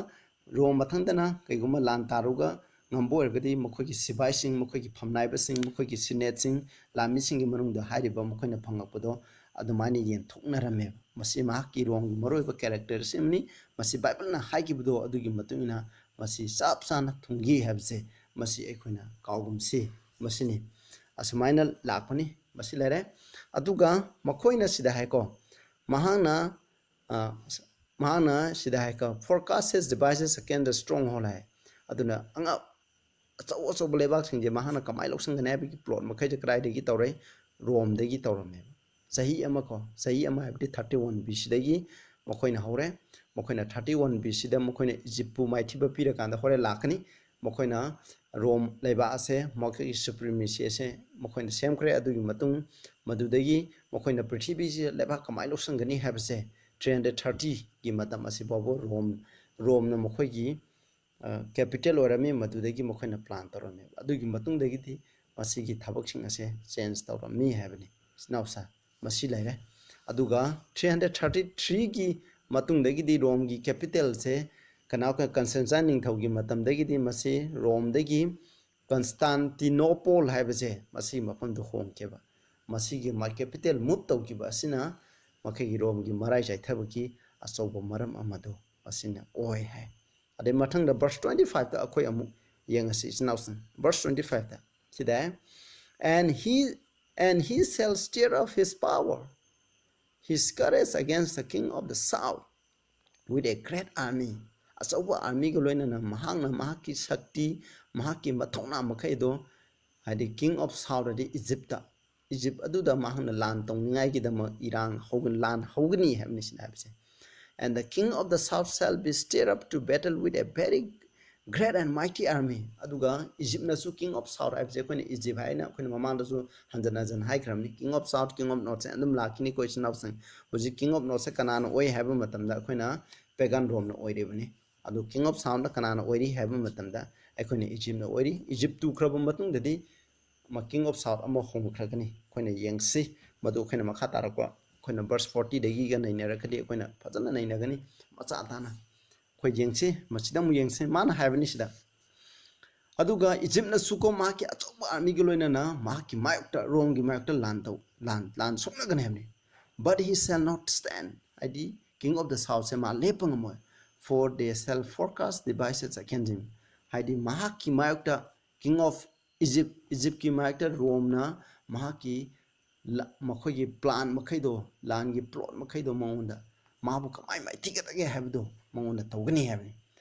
ꯔꯣꯝ ꯃꯊꯪꯗꯅ ꯀꯩꯒꯨꯝꯕ ꯂꯥꯟ ꯇꯥꯔꯨꯒ ꯉꯝꯕ ꯑꯣꯏꯔꯒꯗꯤ, ꯃꯈꯣꯏꯒꯤ ꯁꯤꯐꯥꯏꯁꯤꯡ, ꯃꯈꯣꯏꯒꯤ ꯐꯝꯅꯥꯏꯕꯁꯤꯡ, ꯃꯈꯣꯏꯒꯤ ꯁꯤꯅꯦꯠꯁꯤꯡ, ꯂꯥꯟꯃꯤꯁꯤꯡꯒꯤ ꯃꯅꯨꯡꯗ ꯍꯥꯏꯔꯤꯕ ꯃꯈꯣꯏꯅ ꯐꯪꯉꯛꯄꯗꯣ ꯑꯗꯨꯃꯥꯏꯅ ꯌꯦꯟꯊꯣꯛꯅꯔꯝꯃꯦꯕ꯫ ꯃꯁꯤ ꯃꯍꯥꯛꯀꯤ ꯔꯣꯝꯒꯤ ꯃꯔꯨꯑꯣꯏꯕ ꯀꯦꯔꯦꯛꯇꯔꯁꯤꯡ ꯑꯃꯅꯤ꯫ ꯃꯁꯤ ꯕꯥꯏꯕꯜꯅ ꯍꯥꯏꯈꯤꯕꯗꯣ ꯑꯗꯨꯒꯤ ꯃꯇꯨꯡ ꯏꯟꯅ ꯃꯁꯤ ꯆꯞ ꯆꯥꯅ ꯊꯨꯡꯈꯤ ꯍꯥꯏꯕꯁꯦ ꯃꯁꯤ ꯑꯩꯈꯣꯏꯅ ꯀꯥꯎꯒꯨꯝꯁꯤ꯫ ꯃꯁꯤꯅꯤ꯫ ꯑꯁꯨꯃꯥꯏꯅ ꯂꯥꯛꯄꯅꯤ꯫ ꯃꯁꯤ ꯂꯩꯔꯦ꯫ ꯑꯗꯨꯒ ꯃꯈꯣꯏꯅ ꯁꯤꯗ ꯍꯥꯏꯀꯣ, ꯃꯍꯥꯛꯅ, ꯑ, ꯃꯍꯥꯛꯅ ꯁꯤꯗ ꯍꯥꯏꯀꯣ, "Forecast his devices against the stronghold" ꯍꯥꯏ꯫ ꯑꯗꯨꯅ ꯑꯉꯛ-, ꯑꯆꯧ ꯑꯆꯧꯕ ꯂꯩꯕꯥꯛꯁꯤꯡꯁꯦ ꯃꯍꯥꯛꯅ ꯀꯃꯥꯏꯅ ꯂꯧꯁꯤꯟꯒꯅꯤ ꯍꯥꯏꯕꯒꯤ ꯄ꯭ꯂꯣꯠ ꯃꯈꯩꯁꯦ ꯀꯗꯥꯏꯗꯒꯤ ꯇꯧꯔꯦ? ꯔꯣꯝꯗꯒꯤ ꯇꯧꯔꯝꯃꯦꯕ꯫ ꯆꯍꯤ ꯑꯃ ꯀꯣ, ꯆꯍꯤ ꯑꯃ ꯍꯥꯏꯕꯗꯤ thirty one B C ꯗꯒꯤ ꯃꯈꯣꯏꯅ ꯍꯧꯔꯦ꯫ ꯃꯈꯣꯏꯅ thirty one B C ꯗ ꯃꯈꯣꯏꯅ ꯏꯖꯤꯞꯄꯨ ꯃꯥꯏꯊꯤꯕ ꯄꯤꯔꯀꯥꯟꯗ ꯍꯣꯔꯦꯟ ꯂꯥꯛꯀꯅꯤ꯫ ꯃꯈꯣꯏꯅ ꯔꯣꯝ ꯂꯩꯕꯥꯛ ꯑꯁꯦ, ꯃꯈꯣꯏꯒꯤ supremacy ꯑꯁꯦ ꯃꯈꯣꯏꯅ ꯁꯦꯝꯈ꯭ꯔꯦ꯫ ꯑꯗꯨꯒꯤ ꯃꯇꯨꯡ ꯃꯗꯨꯗꯒꯤ ꯃꯈꯣꯏꯅ ꯄ꯭ꯔꯤꯊꯤꯕꯤꯁꯤꯗ ꯂꯩꯕꯥꯛ ꯀꯃꯥꯏꯅ ꯂꯧꯁꯤꯟꯒꯅꯤ ꯍꯥꯏꯕꯁꯦ three hundred thirty ꯒꯤ ꯃꯇꯝ ꯑꯁꯤ ꯐꯥꯎꯕ ꯔꯣꯝ, ꯔꯣꯝꯅ ꯃꯈꯣꯏꯒꯤ, ꯑ, capital ꯑꯣꯏꯔꯝꯃꯤ, ꯃꯗꯨꯗꯒꯤ ꯃꯈꯣꯏꯅ plan ꯇꯧꯔꯝꯃꯦꯕ꯫ ꯑꯗꯨꯒꯤ ꯃꯇꯨꯡꯗꯒꯤꯗꯤ ꯃꯁꯤꯒꯤ ꯊꯕꯛꯁꯤꯡ ꯑꯁꯦ change ꯇꯧꯔꯝꯃꯤ ꯍꯥꯏꯕꯅꯤ꯫ ꯏꯆꯤꯟ ꯏꯅꯥꯎꯁꯥ, ꯃꯁꯤ ꯂꯩꯔꯦ꯫ ꯑꯗꯨꯒ three hundred thirty three ꯒꯤ ꯃꯇꯨꯡꯗꯒꯤꯗꯤ ꯔꯣꯝꯒꯤ capital ꯁꯦ ꯀꯅꯥ, ꯀꯟꯁꯇꯦꯟꯇꯥꯏꯟ ꯅꯤꯡꯊꯧꯒꯤ ꯃꯇꯝꯗꯒꯤꯗꯤ ꯃꯁꯤ ꯔꯣꯝꯗꯒꯤ ꯀꯟꯁꯇꯥꯟꯇꯤꯅꯣꯄꯣꯜ ꯍꯥꯏꯕꯁꯦ ꯃꯁꯤꯒꯤ ꯃꯐꯝꯗ ꯍꯣꯡꯈꯤꯕ꯫ ꯃꯁꯤꯒꯤ ꯃꯥꯏ capital move ꯇꯧꯈꯤꯕ ꯑꯁꯤꯅ ꯃꯈꯣꯏꯒꯤ ꯔꯣꯝꯒꯤ ꯃꯔꯥꯏ ꯆꯥꯏꯊꯕꯒꯤ ꯑꯆꯧꯕ ꯃꯔꯝ ꯑꯃꯗꯣ ꯃꯁꯤꯅ ꯑꯣꯏ ꯍꯥꯏ꯫ ꯑꯗꯩ ꯃꯊꯪꯗ verse twenty five ꯇ ꯑꯩꯈꯣꯏ ꯑꯃꯨꯛ ꯌꯦꯡꯉꯁꯤ, ꯏꯆꯤꯟ ꯏꯅꯥꯎꯁꯤꯡ꯫ Verse twenty five ꯇ ꯁꯤꯗ, "And he, and he shall stir up his power, his courage against the king of the south with a great army." ꯑꯆꯧꯕ army ꯒ ꯂꯣꯏꯅꯅ ꯃꯍꯥꯛꯅ ꯃꯍꯥꯛꯀꯤ ꯁꯛꯇꯤ, ꯃꯍꯥꯛꯀꯤ ꯃꯊꯧꯅꯥ ꯃꯈꯩꯗꯣ, ꯍꯥꯏꯗꯤ king of south ꯍꯥꯏꯗꯤ ꯏꯖꯤꯞꯇ, ꯏꯖꯤꯞ ꯑꯗꯨꯗ ꯃꯍꯥꯛꯅ ꯂꯥꯟ ꯇꯧꯅꯤꯡꯉꯥꯏꯒꯤꯗꯃꯛ ꯏꯔꯥꯡ ꯍꯧꯒ-, ꯂꯥꯟ ꯍꯧꯒꯅꯤ ꯍꯥꯏꯕꯅꯤ ꯁꯤꯅ ꯍꯥꯏꯕꯁꯦ꯫ "And the king of the south shall be stirred up to battle with a very, Great and mighty army. ꯑꯗꯨꯒ ꯏꯖꯤꯞꯅꯁꯨ king of south ꯍꯥꯏꯕꯁꯦ ꯑꯩꯈꯣꯏꯅ ꯏꯖꯤꯞ ꯍꯥꯏꯅ ꯑꯩꯈꯣꯏꯅ ꯃꯃꯥꯡꯗꯁꯨ ꯍꯟꯖꯟ ꯍꯟꯖꯟ ꯍꯥꯏꯈ꯭ꯔꯕꯅꯤ꯫ King of south, king of north ꯁꯦ ꯑꯗꯨꯝ ꯂꯥꯛꯈꯤꯅꯤꯀꯣ ꯏꯆꯤꯟ ꯏꯅꯥꯎꯁꯤꯡ꯫ ꯍꯧꯖꯤꯛ king of north ꯁꯦ ꯀꯅꯥꯅ ꯑꯣꯏ ꯍꯥꯏꯕ ꯃꯇꯝꯗ ꯑꯩꯈꯣꯏꯅ pagan Rome ꯅ ꯑꯣꯏꯔꯤꯕꯅꯤ꯫ ꯑꯗꯨ king of south ꯅ ꯀꯅꯥꯅ ꯑꯣꯏꯔꯤ ꯍꯥꯏꯕ ꯃꯇꯝꯗ ꯑꯩꯈꯣꯏꯅ ꯏꯖꯤꯞꯅ ꯑꯣꯏꯔꯤ꯫ ꯏꯖꯤꯞ ꯇꯨꯈ꯭ꯔꯕ ꯃꯇꯨꯡꯗꯗꯤ king of south ꯑꯃ ꯍꯣꯡꯈ꯭ꯔꯒꯅꯤ꯫ ꯑꯩꯈꯣꯏꯅ ꯌꯦꯡꯁꯤ, ꯃꯗꯨ ꯑꯩꯈꯣꯏꯅ ꯃꯈꯥ ꯇꯥꯔꯛꯄ ꯑꯩꯈꯣꯏꯅ verse forty ꯗꯒꯤꯒ ꯅꯩꯅꯔꯒꯗꯤ ꯑꯩꯈꯣꯏꯅ ꯐꯖꯅ ꯅꯩꯅꯒꯅꯤ꯫ ꯃꯆꯥ ꯇꯥꯅ ꯑꯩꯈꯣꯏ ꯌꯦꯡꯁꯤ, ꯃꯁꯤꯗ ꯑꯃꯨꯛ ꯌꯦꯡꯁꯤ꯫ ꯃꯥꯅ ꯍꯥꯏꯕꯅꯤ ꯁꯤꯗ, "ꯑꯗꯨꯒ ꯏꯖꯤꯞꯅꯁꯨꯀꯣ ꯃꯍꯥꯛꯀꯤ ꯑꯆꯧꯕ army ꯒꯤ ꯂꯣꯏꯅꯅ ꯃꯍꯥꯛꯀꯤ ꯃꯥꯌꯣꯛꯇ, Rome ꯒꯤ ꯃꯥꯌꯣꯛꯇ ꯂꯥꯟ ꯇꯧ-, ꯂꯥꯟ, ꯂꯥꯟ ꯁꯣꯛꯅꯒꯅꯤ" ꯍꯥꯏꯕꯅꯤ꯫ "But he shall not stand", ꯍꯥꯏꯗꯤ king of the south ꯁꯦ ꯃꯥ ꯂꯦꯞꯄ ꯉꯝꯃꯣꯏ꯫ "For they shall forecast devices against him", ꯍꯥꯏꯗꯤ ꯃꯍꯥꯛꯀꯤ ꯃꯥꯌꯣꯛꯇ, king of Egypt, ꯏꯖꯤꯞꯀꯤ ꯃꯥꯌꯣꯛꯇ Rome ꯅ ꯃꯍꯥꯛꯀꯤ ꯂ-, ꯃꯈꯣꯏꯒꯤ plan ꯃꯈꯩꯗꯣ, ꯂꯥꯟꯒꯤ plot ꯃꯈꯩꯗꯣ ꯃꯉꯣꯟꯗ, ꯃꯥꯕꯨ ꯀꯃꯥꯏ ꯃꯥꯏꯊꯤꯒꯗꯒꯦ ꯍꯥꯏꯕꯗꯣ ꯃꯉꯣꯟꯗ ꯇꯧꯒꯅꯤ ꯍꯥꯏꯕꯅꯤ꯫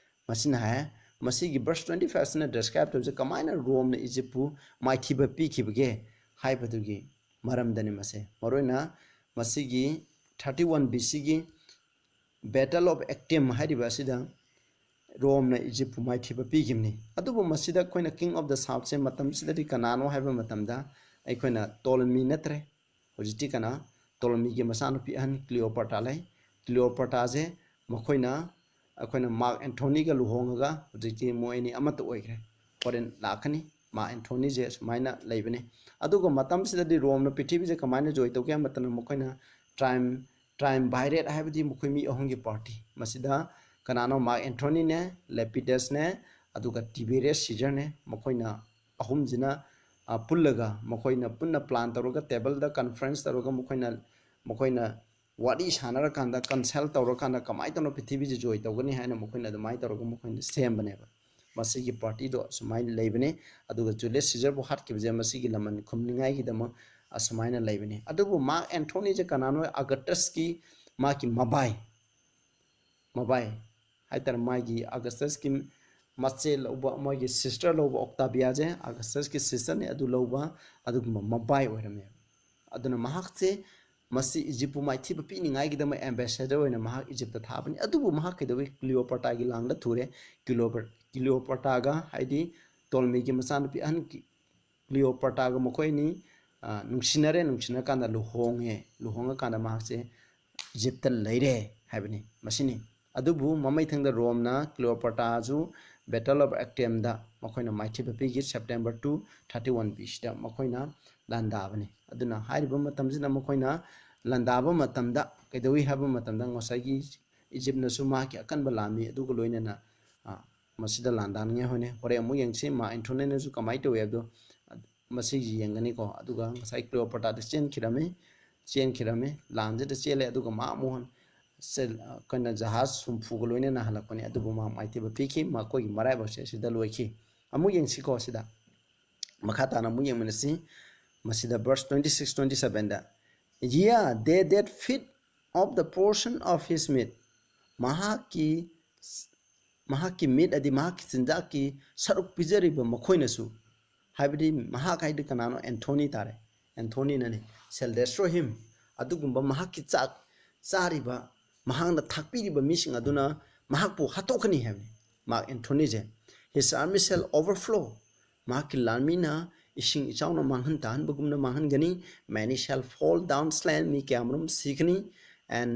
ꯃꯁꯤꯅ ꯍꯥꯏ, ꯃꯁꯤꯒꯤ verse twenty five ꯁꯤꯅ describe ꯇꯧꯔꯤꯁꯦ ꯀꯃꯥꯏꯅ Rome ꯅ ꯏꯖꯤꯞꯄꯨ ꯃꯥꯏꯊꯤꯕ ꯄꯤꯈꯤꯕꯒꯦ ꯍꯥꯏꯕꯗꯨꯒꯤ ꯃꯔꯝꯗꯅꯤ꯫ ꯃꯁꯦ ꯃꯔꯨꯑꯣꯏꯅ ꯃꯁꯤꯒꯤ thirty one B C ꯒꯤ Battle of Actium ꯍꯥꯏꯔꯤꯕ ꯑꯁꯤꯗ Rome ꯅ ꯏꯖꯤꯞꯄꯨ ꯃꯥꯏꯊꯤꯕ ꯄꯤꯈꯤꯕꯅꯤ꯫ ꯑꯗꯨꯕꯨ ꯃꯁꯤꯗ ꯑꯩꯈꯣꯏꯅ king of the south ꯁꯦ ꯃꯇꯝꯁꯤꯗꯗꯤ ꯀꯅꯥꯅꯣ ꯍꯥꯏꯕ ꯃꯇꯝꯗ ꯑꯩꯈꯣꯏꯅ Ptolemy ꯅꯠꯇ꯭ꯔꯦ꯫ ꯍꯧꯖꯤꯛꯇꯤ ꯀꯅꯥ? Ptolemy ꯒꯤ ꯃꯆꯥꯅꯨꯄꯤ ꯑꯍꯟ Cleopatra ꯂꯩ꯫ Cleopatra ꯁꯦ ꯃꯈꯣꯏꯅ, ꯑꯩꯈꯣꯏꯅ Mark Antony ꯒ ꯂꯨꯍꯣꯡꯉꯒ ꯍꯧꯖꯤꯛꯇꯤ ꯃꯣꯏ ꯑꯅꯤ ꯑꯃꯠꯇ ꯑꯣꯏꯈ꯭ꯔꯦ꯫ ꯍꯣꯔꯦꯟ ꯂꯥꯛꯀꯅꯤ꯫ Mark Antony ꯁꯦ ꯁꯨꯃꯥꯏꯅ ꯂꯩꯕꯅꯤ꯫ ꯑꯗꯨꯒ ꯃꯇꯝꯁꯤꯗꯗꯤ Rome ꯅ ꯄ꯭ꯔꯤꯊꯤꯕꯤꯁꯦ ꯀꯃꯥꯏꯅ ꯖꯣꯏ ꯇꯧꯒꯦ ꯍꯥꯏꯕ ꯃꯇꯝꯗ ꯃꯈꯣꯏꯅ trium-, triumvirate ꯍꯥꯏꯕꯗꯤ ꯃꯈꯣꯏ ꯃꯤ ꯑꯍꯨꯝꯒꯤ party꯫ ꯃꯁꯤꯗ ꯀꯅꯥꯅꯣ? Mark Antony ꯅꯦ, Lepidus ꯅꯦ, ꯑꯗꯨꯒ Tiberius Caesar ꯅꯦ꯫ ꯃꯈꯣꯏꯅ ꯑꯍꯨꯝꯁꯤꯅ, ꯑ, ꯄꯨꯜꯂꯒ, ꯃꯈꯣꯏꯅ ꯄꯨꯟꯅ plan ꯇꯧꯔꯒ, table ꯗ conference ꯇꯧꯔꯒ, ꯃꯈꯣꯏꯅ, ꯃꯈꯣꯏꯅ ꯋꯥꯔꯤ ꯁꯥꯟꯅꯔꯀꯥꯟꯗ, consult ꯇꯧꯔꯀꯥꯟꯗ ꯀꯃꯥꯏꯅ ꯇꯧꯅ ꯄ꯭ꯔꯤꯊꯤꯕꯤꯁꯦ ꯖꯣꯏ ꯇꯧꯒꯅꯤ ꯍꯥꯏꯅ ꯃꯈꯣꯏꯅ ꯑꯗꯨꯃꯥꯏꯅ ꯇꯧꯔꯒ ꯃꯈꯣꯏꯅ ꯁꯦꯝꯕꯅꯦꯕ꯫ ꯃꯁꯤꯒꯤ party ꯗꯣ ꯑꯁꯨꯃꯥꯏꯅ ꯂꯩꯕꯅꯤ꯫ ꯑꯗꯨꯒ Julius Caesar ꯕꯨ ꯍꯥꯠꯈꯤꯕꯁꯦ ꯃꯁꯤꯒꯤ ꯂꯃꯟ ꯈꯨꯝꯅꯤꯡꯉꯥꯏꯒꯤꯗꯃꯛ ꯑꯁꯨꯃꯥꯏꯅ ꯂꯩꯕꯅꯤ꯫ ꯑꯗꯨꯕꯨ Mark Antony ꯁꯦ ꯀꯅꯥꯅꯣ? Augustus ꯀꯤ ꯃꯥꯒꯤ ꯃꯕꯥꯏ, ꯃꯕꯥꯏ ꯍꯥꯏꯇꯥꯔꯦ, ꯃꯥꯒꯤ Augustus ꯀꯤ ꯃꯆꯦ ꯂꯧꯕ, ꯃꯣꯏꯒꯤ sister ꯂꯧꯕ, Octavia ꯁꯦ Augustus ꯀꯤ sister ꯅꯦ, ꯑꯗꯨ ꯂꯧꯕ ꯑꯗꯨꯒꯨꯝꯕ ꯃꯕꯥꯏ ꯑꯣꯏꯔꯝꯃꯦꯕ꯫ ꯑꯗꯨꯅ ꯃꯍꯥꯛꯁꯦ ꯃꯁꯤ ꯏꯖꯤꯞꯄꯨ ꯃꯥꯏꯊꯤꯕ ꯄꯤꯅꯤꯡꯉꯥꯏꯒꯤꯗꯃꯛ ꯑꯦꯝꯕꯦꯁꯦꯗꯔ ꯑꯣꯏꯅ ꯃꯍꯥꯛ ꯏꯖꯤꯞꯇ ꯊꯥꯕꯅꯤ꯫ ꯑꯗꯨꯕꯨ ꯃꯍꯥꯛ ꯀꯩꯗꯧꯏ? ꯀ꯭ꯂꯤꯑꯣꯄꯥꯇ꯭ꯔꯥꯒꯤ ꯂꯥꯡꯗ ꯊꯨꯔꯦ꯫ ꯀ꯭ꯂꯤꯑꯣꯄ-, ꯀ꯭ꯂꯤꯑꯣꯄꯥꯇ꯭ꯔꯥꯒ, ꯍꯥꯏꯗꯤ ꯇꯣꯜꯃꯤꯒꯤ ꯃꯆꯥꯅꯨꯄꯤ ꯑꯍꯟ ꯀꯤ-, ꯀ꯭ꯂꯤꯑꯣꯄꯥꯇ꯭ꯔꯥꯒ ꯃꯈꯣꯏ ꯑꯅꯤ, ꯑ, ꯅꯨꯡꯁꯤꯅꯔꯦ꯫ ꯅꯨꯡꯁꯤꯅꯔꯀꯥꯟꯗ ꯂꯨꯍꯣꯡꯉꯦ꯫ ꯂꯨꯍꯣꯡꯉꯀꯥꯟꯗ ꯃꯍꯥꯛꯁꯦ ꯏꯖꯤꯞꯇ ꯂꯩꯔꯦ ꯍꯥꯏꯕꯅꯤ꯫ ꯃꯁꯤꯅꯤ꯫ ꯑꯗꯨꯕꯨ ꯃꯃꯩꯊꯪꯗ ꯔꯣꯝꯅ ꯀ꯭ꯂꯤꯑꯣꯄꯥꯇ꯭ꯔꯥꯁꯨ Battle of Actiumꯗ ꯃꯈꯣꯏꯅ ꯃꯥꯏꯊꯤꯕ ꯄꯤꯈꯤ꯫ September two thirty one B Cꯗ ꯃꯈꯣꯏꯅ ꯂꯥꯟꯗꯥꯕꯅꯤ꯫ ꯑꯗꯨꯅ ꯍꯥꯏꯔꯤꯕ ꯃꯇꯝꯁꯤꯗ ꯃꯈꯣꯏꯅ ꯂꯥꯟꯗꯥꯕ ꯃꯇꯝꯗ ꯀꯩꯗꯧꯏ ꯍꯥꯏꯕ ꯃꯇꯝꯗ ꯉꯁꯥꯏꯒꯤ ꯏꯖꯤꯞꯅꯁꯨ ꯃꯍꯥꯛꯀꯤ ꯑꯀꯟꯕ ꯂꯥꯟꯃꯤ ꯑꯗꯨꯒ ꯂꯣꯏꯅꯅ, ꯑ, ꯃꯁꯤꯗ ꯂꯥꯟꯗꯥꯅꯤꯡꯉꯥꯏ ꯍꯣꯠꯅꯩ꯫ ꯍꯣꯔꯦꯟ ꯑꯃꯨꯛ ꯌꯦꯡꯁꯤ ꯃꯥꯔꯛ ꯑꯦꯟꯊꯣꯅꯤꯅꯁꯨ ꯀꯃꯥꯏꯅ ꯇꯧꯏ ꯍꯥꯏꯕꯗꯣ, ꯑ, ꯃꯁꯤꯒꯤ ꯌꯦꯡꯒꯅꯤꯀꯣ꯫ ꯑꯗꯨꯒ ꯉꯁꯥꯏ ꯀ꯭ꯂꯤꯑꯣꯄꯥꯇ꯭ꯔꯥꯗ ꯆꯦꯟꯈꯤꯔꯝꯃꯤ, ꯆꯦꯟꯈꯤꯔꯝꯃꯤ, ꯂꯥꯟꯁꯤꯗ ꯆꯦꯜꯂꯦ꯫ ꯑꯗꯨꯒ ꯃꯍꯥꯛ ꯑꯃꯨꯛ ꯁꯦ-, ꯑꯩꯈꯣꯏꯅ ꯖꯍꯥꯖ ꯍꯨꯝꯐꯨꯒ ꯂꯣꯏꯅꯅ ꯍꯜꯂꯛꯄꯅꯤ꯫ ꯑꯗꯨꯕꯨ ꯃꯍꯥꯛ ꯃꯥꯏꯊꯤꯕ ꯄꯤꯈꯤ꯫ ꯃꯈꯣꯏꯒꯤ ꯃꯔꯥꯏꯕꯛꯁꯦ ꯑꯁꯤꯗ ꯂꯣꯏꯈꯤ꯫ ꯑꯃꯨꯛ ꯌꯦꯡꯁꯤꯀꯣ ꯁꯤꯗ꯫ ꯃꯈꯥ ꯇꯥꯅ ꯑꯃꯨꯛ ꯌꯦꯡꯃꯤꯟꯅꯁꯤ꯫ ꯃꯁꯤꯗ verse twenty six, twenty sevenꯗ, "Yeah, they that feed of the portion of his meat," ꯃꯍꯥꯛꯀꯤ, ꯃꯍꯥꯛꯀꯤ ꯃꯤꯠ ꯑꯗꯤ ꯃꯍꯥꯛꯀꯤ ꯆꯤꯟꯖꯥꯛꯀꯤ ꯁꯔꯨꯛ ꯄꯤꯖꯔꯤꯕ ꯃꯈꯣꯏꯅꯁꯨ, ꯍꯥꯏꯕꯗꯤ ꯃꯍꯥꯛ ꯍꯥꯏꯗꯤ ꯀꯅꯥꯅꯣ? ꯑꯦꯟꯊꯣꯅꯤ ꯇꯥꯔꯦ꯫ ꯑꯦꯟꯊꯣꯅꯤꯅꯅꯤ꯫ "Shall destroy him," ꯑꯗꯨꯒꯨꯝꯕ ꯃꯍꯥꯛꯀꯤ ꯆꯥꯛ ꯆꯥꯔꯤꯕ, ꯃꯍꯥꯛꯅ ꯊꯥꯛꯄꯤꯔꯤꯕ ꯃꯤꯁꯤꯡ ꯑꯗꯨꯅ ꯃꯍꯥꯛꯄꯨ ꯍꯥꯠꯇꯣꯛꯀꯅꯤ ꯍꯥꯏꯕꯅꯤ꯫ ꯃꯥꯔꯛ ꯑꯦꯟꯊꯣꯅꯤꯁꯦ, "His army shall overflow," ꯃꯍꯥꯛꯀꯤ ꯂꯥꯟꯃꯤꯅ ꯏꯁꯤꯡ ꯏꯆꯥꯎꯅ ꯃꯥꯡꯍꯟ ꯇꯥꯍꯟꯕꯒꯨꯝꯅ ꯃꯥꯡꯍꯟꯒꯅꯤ꯫ "Many shall fall down slain," ꯃꯤ ꯀꯌꯥꯃꯔꯨꯝ ꯁꯤꯒꯅꯤ꯫ "And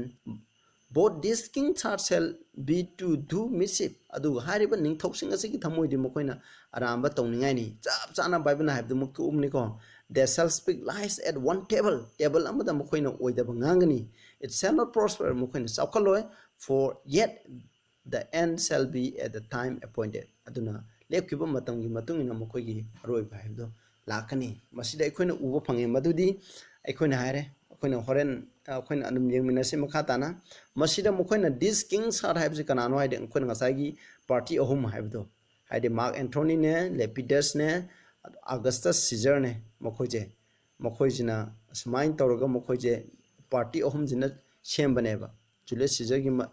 both these kings' heart shall be to do mischief," ꯑꯗꯨꯒ ꯍꯥꯏꯔꯤꯕ ꯅꯤꯡꯊꯧꯁꯤꯡ ꯑꯁꯤꯒꯤ ꯊꯃꯣꯏꯗꯤ ꯃꯈꯣꯏꯅ ꯑꯔꯥꯟꯕ ꯇꯧꯅꯤꯡꯉꯥꯏꯅꯤ꯫ ꯆꯞ ꯆꯥꯅ ꯕꯥꯏꯕꯜꯅ ꯍꯥꯏꯕꯗꯨꯃꯛꯇ ꯎꯕꯅꯤꯀꯣ꯫ "They shall speak lies at one table," table ꯑꯃꯗ ꯃꯈꯣꯏꯅ ꯑꯣꯏꯗꯕ ꯉꯥꯡꯒꯅꯤ꯫ "It shall not prosper," ꯃꯈꯣꯏꯅ ꯆꯥꯎꯈꯠꯂꯣꯏ꯫ "For yet the end shall be at the time appointed," ꯑꯗꯨꯅ ꯂꯦꯞꯈꯤꯕ ꯃꯇꯝꯒꯤ ꯃꯇꯨꯡ ꯏꯟꯅ ꯃꯈꯣꯏꯒꯤ ꯑꯔꯣꯏꯕ ꯍꯥꯏꯕꯗꯣ ꯂꯥꯛꯀꯅꯤ꯫ ꯃꯁꯤꯗ ꯑꯩꯈꯣꯏꯅ ꯎꯕ ꯐꯪꯉꯦ ꯃꯗꯨꯗꯤ ꯑꯩꯈꯣꯏꯅ ꯍꯥꯏꯔꯦ, ꯑꯩꯈꯣꯏꯅ ꯍꯣꯔꯦꯟ, ꯑꯩꯈꯣꯏꯅ ꯑꯗꯨꯝ ꯌꯦꯡꯃꯤꯟꯅꯁꯤ ꯃꯈꯥ ꯇꯥꯅ꯫ ꯃꯁꯤꯗ ꯃꯈꯣꯏꯅ, "These kings are" ꯍꯥꯏꯕꯁꯤ ꯀꯅꯥꯅꯣ ꯍꯥꯏꯗꯤ ꯑꯩꯈꯣꯏꯅ ꯉꯁꯥꯏꯒꯤ ꯄꯥꯔꯇꯤ ꯑꯍꯨꯝ ꯍꯥꯏꯕꯗꯣ, ꯍꯥꯏꯗꯤ ꯃꯥꯔꯛ ꯑꯦꯟꯊꯣꯅꯤꯅꯦ, ꯂꯦꯄꯤꯗꯁꯅꯦ, ꯑꯒꯁꯇꯁ ꯁꯤꯖꯔꯅꯦ꯫ ꯃꯈꯣꯏꯁꯦ, ꯃꯈꯣꯏꯁꯤꯅ ꯁꯨꯃꯥꯏꯅ ꯇꯧꯔꯒ ꯃꯈꯣꯏꯁꯦ ꯄꯥꯔꯇꯤ ꯑꯍꯨꯝꯁꯤꯅ ꯁꯦꯝꯕꯅꯦꯕ꯫ ꯖꯨꯂꯤꯌꯁ ꯁꯤꯖꯔꯒꯤ ꯃ-,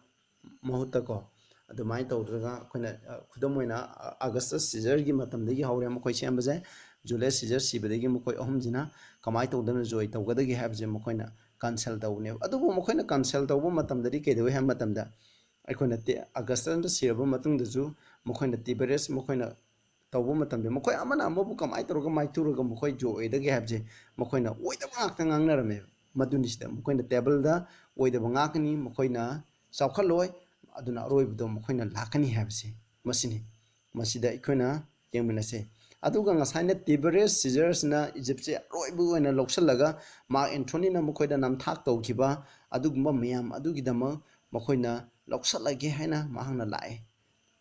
ꯃꯍꯨꯠꯇꯀꯣ꯫ ꯑꯗꯨꯃꯥꯏꯅ ꯇꯧꯗ꯭ꯔꯒ ꯑꯩꯈꯣꯏꯅ, ꯑ, ꯈꯨꯗꯝ ꯑꯣꯏꯅ, ꯑ, ꯑꯒꯁꯇꯁ ꯁꯤꯖꯔꯒꯤ ꯃꯇꯝꯗꯒꯤ ꯍꯧꯔꯦ ꯃꯈꯣꯏ ꯁꯦꯝꯕꯁꯦ꯫ ꯖꯨꯂꯤꯌꯁ ꯁꯤꯖꯔ ꯁꯤꯕꯗꯒꯤ ꯃꯈꯣꯏ ꯑꯍꯨꯝꯁꯤꯅ ꯀꯃꯥꯏꯅ ꯇꯧꯗꯅ ꯖꯣꯏ ꯇꯧꯒꯗꯒꯦ ꯍꯥꯏꯕꯁꯦ ꯃꯈꯣꯏꯅ ꯀꯟꯁꯜ ꯇꯧꯕꯅꯦꯕ꯫ ꯑꯗꯨꯕꯨ ꯃꯈꯣꯏꯅ ꯀꯟꯁꯜ ꯇꯧꯕ ꯃꯇꯝꯗꯗꯤ ꯀꯩꯗꯧꯏ ꯍꯥꯏꯕ ꯃꯇꯝꯗ, ꯑꯩꯈꯣꯏꯅ ꯇꯦ-, ꯑꯒꯁꯇꯁ ꯁꯤꯔꯕ ꯃꯇꯨꯡꯗꯁꯨ ꯃꯈꯣꯏꯅ ꯇꯤꯕꯦꯔꯤꯌꯁ ꯃꯈꯣꯏꯅ ꯇꯧꯕ ꯃꯇꯝꯗ ꯃꯈꯣꯏ ꯑꯃꯅ ꯑꯃꯕꯨ ꯀꯃꯥꯏꯅ ꯇꯧꯔꯒ ꯃꯥꯏꯊꯨꯔꯒ ꯃꯈꯣꯏ ꯖꯣꯏ ꯑꯣꯏꯗꯒꯦ ꯍꯥꯏꯕꯁꯦ ꯃꯈꯣꯏꯅ ꯑꯣꯏꯗꯕ ꯉꯥꯛꯇ ꯉꯥꯡꯅꯔꯝꯃꯦꯕ꯫ ꯃꯗꯨꯅꯤ ꯁꯤꯗ ꯃꯈꯣꯏꯅ ꯇꯦꯕꯜꯗ ꯑꯣꯏꯗꯕ ꯉꯥꯛꯀꯅꯤ, ꯃꯈꯣꯏꯅ ꯆꯥꯎꯈꯠꯂꯣꯏ, ꯑꯗꯨꯅ ꯑꯔꯣꯏꯕꯗꯣ ꯃꯈꯣꯏꯅ ꯂꯥꯛꯀꯅꯤ ꯍꯥꯏꯕꯁꯦ ꯃꯁꯤꯅꯤ꯫ ꯃꯁꯤꯗ ꯑꯩꯈꯣꯏꯅ ꯌꯦꯡꯃꯤꯟꯅꯁꯦ꯫ ꯑꯗꯨꯒ ꯉꯁꯥꯏꯅ ꯇꯤꯕꯦꯔꯤꯌꯁ ꯁꯤꯖꯔꯁꯅ ꯏꯖꯤꯞꯁꯦ ꯑꯔꯣꯏꯕ ꯑꯣꯏꯅ ꯂꯧꯁꯤꯜꯂꯒ ꯃꯥꯔꯛ ꯑꯦꯟꯊꯣꯅꯤꯅ ꯃꯈꯣꯏꯗ ꯅꯝꯊꯥꯛ ꯇꯧꯈꯤꯕ ꯑꯗꯨꯒꯨꯝꯕ ꯃꯌꯥꯝ ꯑꯗꯨꯒꯤꯗꯃꯛ ꯃꯈꯣꯏꯅ ꯂꯧꯁꯤꯜꯂꯒꯦ ꯍꯥꯏꯅ ꯃꯍꯥꯛꯅ ꯂꯥꯛꯑꯦ꯫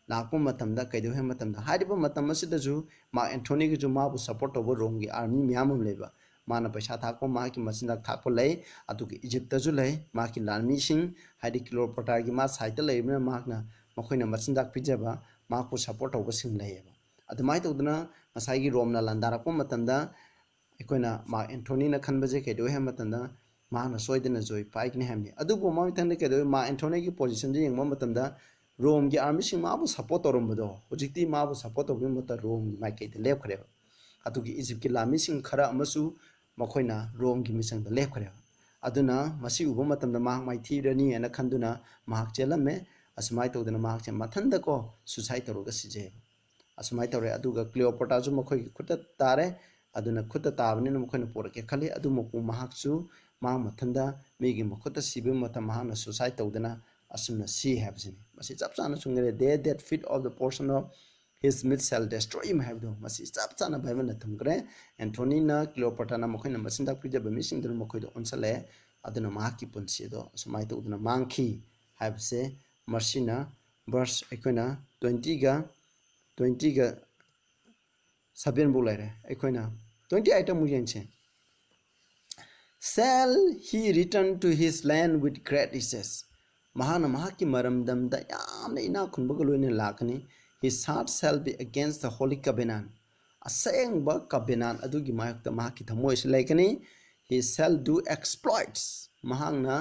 ꯂꯥꯛꯄ ꯃꯇꯝꯗ ꯀꯩꯗꯧꯏ ꯍꯥꯏꯕ ꯃꯇꯝꯗ, ꯍꯥꯏꯔꯤꯕ ꯃꯇꯝ ꯑꯁꯤꯗꯁꯨ ꯃꯥꯔꯛ ꯑꯦꯟꯊꯣꯅꯤꯒꯤꯁꯨ ꯃꯥꯕꯨ ꯁꯞꯄꯣꯔꯠ ꯇꯧꯕ ꯔꯣꯝꯒꯤ ꯑꯥꯔꯃꯤ ꯃꯌꯥꯝ ꯑꯃ ꯂꯩꯕ, ꯃꯥꯅ ꯄꯩꯁꯥ ꯊꯥꯛꯄ, ꯃꯍꯥꯛꯀꯤ ꯃꯆꯤꯟꯖꯥꯛ ꯊꯥꯛꯄ ꯂꯩ, ꯑꯗꯨꯒ ꯏꯖꯤꯞꯇꯁꯨ ꯂꯩ, ꯃꯍꯥꯛꯀꯤ ꯂꯥꯟꯃꯤꯁꯤꯡ, ꯍꯥꯏꯗꯤ ꯀ꯭ꯂꯤꯑꯣꯄꯥꯇ꯭ꯔꯥꯒꯤ ꯃꯥ ꯁꯥꯏꯠꯇ ꯂꯩꯔꯤꯕꯅꯤꯅ ꯃꯍꯥꯛꯅ ꯃꯈꯣꯏꯅ ꯃꯆꯤꯟꯖꯥꯛ ꯄꯤꯖꯕ, ꯃꯍꯥꯛꯄꯨ ꯁꯞꯄꯣꯔꯠ ꯇꯧꯕꯁꯤꯡ ꯂꯩꯌꯦꯕ꯫ ꯑꯗꯨꯃꯥꯏꯅ ꯇꯧꯗꯅ ꯉꯁꯥꯏꯒꯤ ꯔꯣꯝꯅ ꯂꯥꯟꯗꯥꯔꯛꯄ ꯃꯇꯝꯗ ꯑꯩꯈꯣꯏꯅ ꯃꯥꯔꯛ ꯑꯦꯟꯊꯣꯅꯤꯅ ꯈꯟꯕꯁꯦ ꯀꯩꯗꯧꯏ ꯍꯥꯏꯕ ꯃꯇꯝꯗ ꯃꯍꯥꯛꯅ ꯁꯣꯏꯗꯅ ꯖꯣꯏ ꯄꯥꯏꯒꯅꯤ ꯍꯥꯏꯕꯅꯤ꯫ ꯑꯗꯨꯕꯨ ꯃꯃꯤꯊꯪꯗ ꯀꯩꯗꯧꯏ, ꯃꯥꯔꯛ ꯑꯦꯟꯊꯣꯅꯤꯒꯤ ꯄꯣꯖꯤꯁꯟꯁꯦ ꯌꯦꯡꯕ ꯃꯇꯝꯗ ꯔꯣꯝꯒꯤ ꯑꯥꯔꯃꯤꯁꯤꯡ ꯃꯥꯕꯨ ꯁꯞꯄꯣꯔꯠ ꯇꯧꯔꯝꯕꯗꯣ ꯍꯧꯖꯤꯛꯇꯤ ꯃꯥꯕꯨ ꯁꯞꯄꯣꯔꯠ ꯇꯧꯕꯒꯤ ꯃꯍꯨꯠꯇ ꯔꯣꯝꯒꯤ ꯃꯥꯏꯀꯩꯗ ꯂꯦꯞꯈ꯭ꯔꯦꯕ꯫ ꯑꯗꯨꯒꯤ ꯏꯖꯤꯞꯀꯤ ꯂꯥꯟꯃꯤꯁꯤꯡ ꯈꯔ ꯑꯃꯁꯨ ꯃꯈꯣꯏꯅ ꯔꯣꯝꯒꯤ ꯃꯤꯆꯪꯗ ꯂꯦꯞꯈ꯭ꯔꯦꯕ꯫ ꯑꯗꯨꯅ ꯃꯁꯤ ꯎꯕ ꯃꯇꯝꯗ ꯃꯍꯥꯛ ꯃꯥꯏꯊꯤꯔꯅꯤ ꯍꯥꯏꯅ ꯈꯟꯗꯨꯅ ꯃꯍꯥꯛ ꯆꯦꯜꯂꯝꯃꯦ꯫ ꯑꯁꯨꯃꯥꯏꯅ ꯇꯧꯗꯅ ꯃꯍꯥꯛꯁꯦ ꯃꯊꯟꯗꯀꯣ ꯁꯨꯁꯥꯏꯠ ꯇꯧꯔꯒ ꯁꯤꯖꯩꯌꯦꯕ꯫ ꯑꯁꯨꯃꯥꯏꯅ ꯇꯧꯔꯦ꯫ ꯑꯗꯨꯒ ꯀ꯭ꯂꯤꯑꯣꯄꯥꯇ꯭ꯔꯥꯁꯨ ꯃꯈꯣꯏꯒꯤ ꯈꯨꯠꯇ ꯇꯥꯔꯦ꯫ ꯑꯗꯨꯅ ꯈꯨꯠꯇ ꯇꯥꯕꯅꯤꯅ ꯃꯈꯣꯏꯅ ꯄꯣꯔꯛꯀꯦ ꯈꯜꯂꯤ꯫ ꯑꯗꯨꯃꯛꯄꯨ ꯃꯍꯥꯛꯁꯨ ꯃꯍꯥꯛ ꯃꯊꯟꯇ ꯃꯤꯒꯤ ꯃꯈꯨꯠꯇ ꯁꯤꯕꯒꯤ ꯃꯇꯝ ꯃꯍꯥꯛꯅ ꯁꯨꯁꯥꯏꯠ ꯇꯧꯗꯅ ꯑꯁꯨꯝꯅ ꯁꯤ ꯍꯥꯏꯕꯁꯤꯅꯤ꯫ ꯃꯁꯤ ꯆꯞ ꯆꯥꯅ ꯆꯨꯝꯈ꯭ꯔꯦ꯫ "They that feed off the portion of his meat shall destroy him" ꯍꯥꯏꯕꯗꯣ ꯃꯁꯤ ꯆꯞ ꯆꯥꯅ ꯕꯥꯏꯕꯜꯅ ꯊꯝꯈ꯭ꯔꯦ꯫ ꯑꯦꯟꯊꯣꯅꯤꯅ ꯀ꯭ꯂꯤꯑꯣꯄꯥꯇ꯭ꯔꯥꯅ ꯃꯈꯣꯏꯅ ꯃꯆꯤꯟꯖꯥꯛ ꯄꯤꯖꯕ ꯃꯤꯁꯤꯡꯗꯨꯅ ꯃꯈꯣꯏꯗ ꯑꯣꯟꯁꯤꯜꯂꯛꯑꯦ꯫ ꯑꯗꯨꯅ ꯃꯍꯥꯛꯀꯤ ꯄꯨꯟꯁꯤ ꯑꯗꯣ ꯑꯁꯨꯃꯥꯏꯅ ꯇꯧꯗꯅ ꯃꯥꯡꯈꯤ ꯍꯥꯏꯕꯁꯦ ꯃꯁꯤꯅ ꯚꯔꯁ ꯑꯩꯈꯣꯏꯅ ꯇ꯭ꯋꯦꯟꯇꯤꯒ ꯇ꯭ꯋꯦꯟꯇꯤꯒ ꯁꯚꯦꯟꯐꯧ ꯂꯩꯔꯦ꯫ ꯑꯩꯈꯣꯏꯅ ꯇ꯭ꯋꯦꯟꯇꯤ ꯑꯩꯠ ꯑꯃꯨꯛ ꯌꯦꯡꯁꯦ꯫ "Shall he return to his land with great riches?" ꯃꯍꯥꯛꯅ ꯃꯍꯥꯛꯀꯤ ꯃꯔꯝꯗꯝꯗ ꯌꯥꯝꯅ ꯏꯅꯥꯛ ꯈꯨꯟꯕꯒ ꯂꯣꯏꯅꯅ ꯂꯥꯛꯀꯅꯤ꯫ "His heart shall be against the holy covenant." ꯑꯁꯦꯡꯕ ꯀꯕꯦꯅꯥꯟ ꯑꯗꯨꯒꯤ ꯃꯥꯌꯣꯛꯇ ꯃꯍꯥꯛꯀꯤ ꯊꯃꯣꯏ ꯑꯁꯤ ꯂꯩꯒꯅꯤ꯫ "He shall do exploits." ꯃꯍꯥꯛꯅ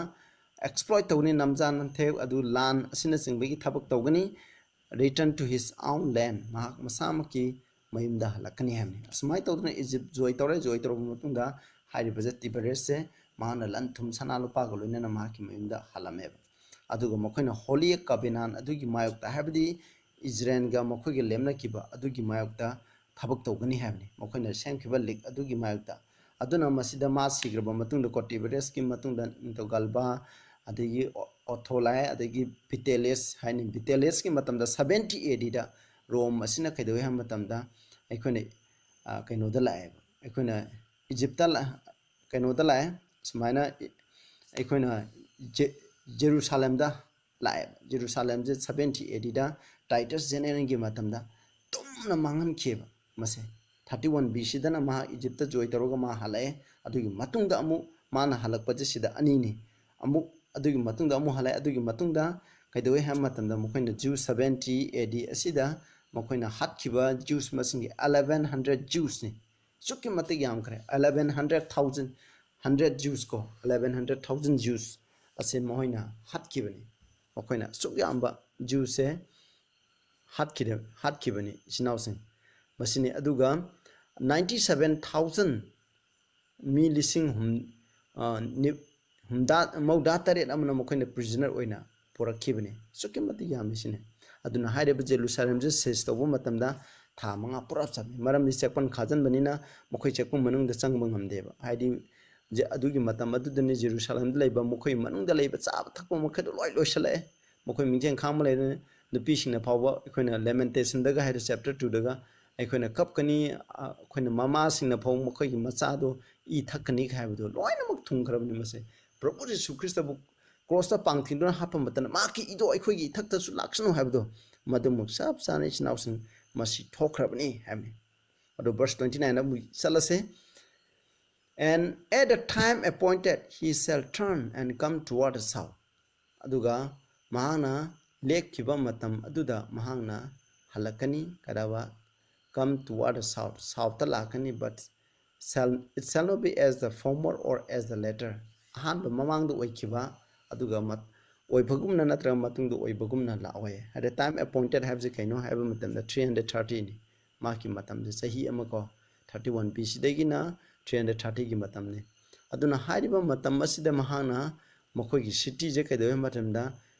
ꯑꯦꯛꯁꯄ꯭ꯂꯣꯏꯠ ꯇꯧꯒꯅꯤ, ꯅꯝꯖꯥ ꯅꯝꯊꯦꯛ ꯑꯗꯨ ꯂꯥꯟ ꯑꯁꯤꯅꯆꯤꯡꯕꯒꯤ ꯊꯕꯛ ꯇꯧꯒꯅꯤ꯫ "Return to his own land." ꯃꯍꯥꯛ ꯃꯁꯥꯃꯛꯀꯤ ꯃꯌꯨꯝꯗ ꯍꯜꯂꯛꯀꯅꯤ ꯍꯥꯏꯕꯅꯤ꯫ ꯑꯁꯨꯃꯥꯏꯅ ꯇꯧꯗꯅ ꯏꯖꯤꯞ ꯖꯣꯏ ꯇꯧꯔꯦ꯫ ꯖꯣꯏ ꯇꯧꯔꯕ ꯃꯇꯨꯡꯗ ꯍꯥꯏꯔꯤꯕꯁꯦ ꯇꯤꯕꯦꯔꯤꯌꯁꯁꯦ ꯃꯍꯥꯛꯅ ꯂꯟ ꯊꯨꯝ ꯁꯅꯥ ꯂꯨꯄꯥꯒ ꯂꯣꯏꯅꯅ ꯃꯍꯥꯛꯀꯤ ꯃꯌꯨꯝꯗ ꯍꯜꯂꯝꯃꯦꯕ꯫ ꯑꯗꯨꯒ ꯃꯈꯣꯏꯅ ꯍꯣꯂꯤ ꯀꯕꯦꯅꯥꯟ ꯑꯗꯨꯒꯤ ꯃꯥꯌꯣꯛꯇ, ꯍꯥꯏꯕꯗꯤ ꯏꯖꯔꯦꯜꯒ ꯃꯈꯣꯏꯒ ꯂꯦꯞꯅꯈꯤꯕ ꯑꯗꯨꯒꯤ ꯃꯥꯌꯣꯛꯇ ꯊꯕꯛ ꯇꯧꯒꯅꯤ ꯍꯥꯏꯕꯅꯤ, ꯃꯈꯣꯏꯅ ꯁꯦꯝꯈꯤꯕ ꯂꯤꯛ ꯑꯗꯨꯒꯤ ꯃꯥꯌꯣꯛꯇ꯫ ꯑꯗꯨꯅ ꯃꯁꯤꯗ ꯃꯥ ꯁꯤꯈ꯭ꯔꯕ ꯃꯇꯨꯡꯗꯀꯣ, ꯇꯤꯕꯦꯔꯤꯌꯁꯀꯤ ꯃꯇꯨꯡꯗ ꯅꯤꯡꯊꯧ ꯒꯜꯕꯥ, ꯑꯗꯒꯤ ꯑꯣ-, ꯑꯣꯊꯣꯂꯥꯏ, ꯑꯗꯒꯤ ꯚꯤꯇꯦꯂꯤꯌꯁ ꯍꯥꯏꯅꯤ꯫ ꯚꯤꯇꯦꯂꯤꯌꯁꯀꯤ ꯃꯇꯝꯗ seventy A Dꯗ ꯔꯣꯝ ꯑꯁꯤꯅ ꯀꯩꯗꯧꯏ ꯍꯥꯏꯕ ꯃꯇꯝꯗ ꯑꯩꯈꯣꯏꯅ, ꯑ, ꯀꯩꯅꯣꯗ ꯂꯥꯛꯑꯦꯕ, ꯑꯩꯈꯣꯏꯅ ꯏꯖꯤꯞꯇ ꯂꯥ-, ꯀꯩꯅꯣꯗ ꯂꯥꯛꯑꯦ꯫ ꯁꯨꯃꯥꯏꯅ ꯑꯩꯈꯣꯏꯅ ꯖꯦ-, ꯖꯦꯔꯨꯁꯥꯂꯦꯝꯗ ꯂꯥꯛꯑꯦꯕ꯫ ꯖꯦꯔꯨꯁꯥꯂꯦꯝꯁꯦ seventy A Dꯗ ꯇꯥꯏꯇꯁ ꯖꯦꯅꯦꯔꯦꯜꯒꯤ ꯃꯇꯝꯗ ꯇꯨꯝꯅ ꯃꯥꯡꯍꯟꯈꯤꯑꯕ꯫ ꯃꯁꯦ thirty one B Cꯗꯅ ꯃꯍꯥꯛ ꯏꯖꯤꯞꯇ ꯖꯣꯏ ꯇꯧꯔꯒ ꯃꯥ ꯍꯜꯂꯛꯑꯦ꯫ ꯑꯗꯨꯒꯤ ꯃꯇꯨꯡꯗ ꯑꯃꯨꯛ ꯃꯥꯅ ꯍꯜꯂꯛꯄꯁꯦ ꯁꯤꯗ ꯑꯅꯤꯅꯤ꯫ ꯑꯃꯨꯛ ꯑꯗꯨꯒꯤ ꯃꯇꯨꯡꯗ ꯑꯃꯨꯛ ꯍꯜꯂꯛꯑꯦ꯫ ꯑꯗꯨꯒꯤ ꯃꯇꯨꯡꯗ ꯀꯩꯗꯧꯏ ꯍꯥꯏꯕ ꯃꯇꯝꯗ ꯃꯈꯣꯏꯅ ꯖ꯭ꯌꯨ seventy A D ꯑꯁꯤꯗ ꯃꯈꯣꯏꯅ ꯍꯥꯠꯈꯤꯕ ꯖ꯭ꯌꯨꯁ ꯃꯁꯤꯡꯒꯤ eleven hundred ꯖ꯭ꯌꯨꯁꯅꯤ꯫ ꯑꯁꯨꯛꯀꯤ ꯃꯇꯤꯛ ꯌꯥꯝꯈ꯭ꯔꯦ꯫ Eleven hundred thousand, hundred Jews ꯀꯣ, eleven hundred thousand Jews ꯑꯁꯦ ꯃꯈꯣꯏꯅ ꯍꯥꯠꯈꯤꯕꯅꯤ꯫ ꯃꯈꯣꯏꯅ ꯑꯁꯨꯛ ꯌꯥꯝꯕ ꯖ꯭ꯌꯨꯁꯁꯦ ꯍꯥꯠꯈꯤꯗ-, ꯍꯥꯠꯈꯤꯕꯅꯤ, ꯏꯆꯤꯟ ꯏꯅꯥꯎꯁꯤꯡ꯫ ꯃꯁꯤꯅꯤ꯫ ꯑꯗꯨꯒ ninety seven thousand, ꯃꯤ ꯂꯤꯁꯤꯡ ꯍꯨꯝ-, ꯑ, ꯅꯤ-, ꯍꯨꯝꯗ꯭ꯔꯥ, ꯃꯧꯗ꯭ꯔꯥ ꯇꯔꯦꯠ ꯑꯃꯅ ꯃꯈꯣꯏꯅ ꯄ꯭ꯔꯤꯖꯅꯔ ꯑꯣꯏꯅ ꯄꯨꯔꯛꯈꯤꯕꯅꯤ꯫ ꯑꯁꯨꯛꯀꯤ ꯃꯇꯤꯛ ꯌꯥꯝꯃꯤ ꯁꯤꯅꯤ꯫ ꯑꯗꯨꯅ ꯍꯥꯏꯔꯤꯕ ꯖꯦꯔꯨꯁꯥꯂꯦꯝꯁꯦ ꯁꯤꯖ ꯇꯧꯕ ꯃꯇꯝꯗ ꯊꯥ ꯃꯉꯥ ꯄꯨꯔꯥ ꯆꯪꯉꯤ꯫ ꯃꯔꯝꯗꯤ ꯆꯦꯛꯄꯟ ꯈꯥꯖꯤꯟꯕꯅꯤꯅ ꯃꯈꯣꯏ ꯆꯦꯛꯄꯟ ꯃꯅꯨꯡꯗ ꯆꯪꯕ ꯉꯝꯗꯦꯕ꯫ ꯍꯥꯏꯗꯤ ꯖꯦ-, ꯑꯗꯨꯒꯤ ꯃꯇꯝ ꯑꯗꯨꯗꯅꯤ ꯖꯦꯔꯨꯁꯥꯂꯦꯝꯗ ꯂꯩꯕ ꯃꯈꯣꯏ ꯃꯅꯨꯡꯗ ꯂꯩꯕ ꯆꯥꯕ ꯊꯛꯄ ꯃꯈꯩꯗꯣ ꯂꯣꯏ ꯂꯣꯏꯁꯤꯜꯂꯛꯑꯦ꯫ ꯃꯈꯣꯏ ꯃꯤꯡꯖꯦꯜ ꯈꯥꯡꯕ ꯂꯩꯔꯦ꯫ ꯅꯨꯄꯤꯁꯤꯡꯅ ꯐꯥꯎꯕ ꯑꯩꯈꯣꯏꯅ ꯂꯦꯃꯦꯟꯇꯦꯁꯟꯗꯒ ꯍꯥꯏꯔꯣ, ꯆꯦꯞꯇꯔ ꯇꯨꯗꯒ ꯑꯩꯈꯣꯏꯅ ꯀꯞꯀꯅꯤ, ꯑ, ꯑꯩꯈꯣꯏꯅ ꯃꯃꯥꯁꯤꯡꯅ ꯐꯥꯎꯕ ꯃꯈꯣꯏꯒꯤ ꯃꯆꯥꯗꯣ ꯏ ꯊꯛꯀꯅꯤ ꯍꯥꯏꯕꯗꯣ ꯂꯣꯏꯅꯃꯛ ꯊꯨꯡꯈ꯭ꯔꯕꯅꯤ꯫ ꯃꯁꯦ ꯄ꯭ꯔꯚꯨ ꯖꯤꯁꯨ ꯈ꯭ꯔꯤꯁꯇꯕꯨ ꯀ꯭ꯔꯣꯁꯇ ꯄꯥꯡꯊꯤꯟꯗꯨꯅ ꯍꯥꯞꯄ ꯃꯇꯝꯗ ꯃꯍꯥꯛꯀꯤ ꯏꯗꯣ ꯑꯩꯈꯣꯏꯒꯤ ꯏꯊꯛꯇꯁꯨ ꯂꯥꯛꯁꯅꯨ ꯍꯥꯏꯕꯗꯣ, ꯃꯗꯨꯃꯛ ꯆꯞ ꯆꯥꯅ ꯏꯆꯤꯟ ꯏꯅꯥꯎꯁꯤꯡ ꯃꯁꯤ ꯊꯣꯛꯈ꯭ꯔꯕꯅꯤ ꯍꯥꯏꯕꯅꯤ꯫ ꯑꯗꯣ verse twenty nine ꯑꯃꯨꯛ ꯆꯠꯂꯁꯦ꯫ "And at the time appointed he shall turn and come toward the south." ꯑꯗꯨꯒ ꯃꯍꯥꯛꯅ ꯂꯦꯞꯈꯤꯕ ꯃꯇꯝ ꯑꯗꯨꯗ ꯃꯍꯥꯛꯅ ꯍꯜꯂꯛꯀꯅꯤ꯫ ꯀꯗꯥꯏꯗ? "Come toward the south." ꯁꯥꯎꯠꯇ ꯂꯥꯛꯀꯅꯤ, but shall, "It shall not be as the former or as the latter." ꯑꯍꯥꯟꯕ ꯃꯃꯥꯡꯗ ꯑꯣꯏꯈꯤꯕ ꯑꯗꯨꯒ ꯃꯠ-, ꯑꯣꯏꯕꯒꯨꯝꯅ ꯅꯠꯇ꯭ꯔꯒ ꯃꯇꯨꯡꯗ ꯑꯣꯏꯕꯒꯨꯝꯅ ꯂꯥꯛꯑꯣꯏ꯫ ꯍꯥꯏꯗꯤ time appointed ꯍꯥꯏꯕꯁꯤ ꯀꯩꯅꯣ ꯍꯥꯏꯕ ꯃꯇꯝꯗ three hundred thirtyꯅꯤ꯫ ꯃꯍꯥꯛꯀꯤ ꯃꯇꯝꯁꯦ ꯆꯍꯤ ꯑꯃ ꯀꯣ, ꯊꯥꯔꯇꯤ ꯋꯥꯟ ꯕꯤ ꯁꯤꯗꯒꯤꯅ ꯊ꯭ꯔꯤ ꯍꯟꯗ꯭ꯔꯦꯠ ꯊꯥꯔꯇꯤꯒꯤ ꯃꯇꯝꯅꯤ꯫ ꯑꯗꯨꯅ ꯍꯥꯏꯔꯤꯕ ꯃꯇꯝ ꯑꯁꯤꯗ ꯃꯍꯥꯛꯅ ꯃꯈꯣꯏꯒꯤ ꯁꯤꯇꯤꯁꯦ ꯀꯩꯗꯧꯏ ꯍꯥꯏꯕ ꯃꯇꯝꯗ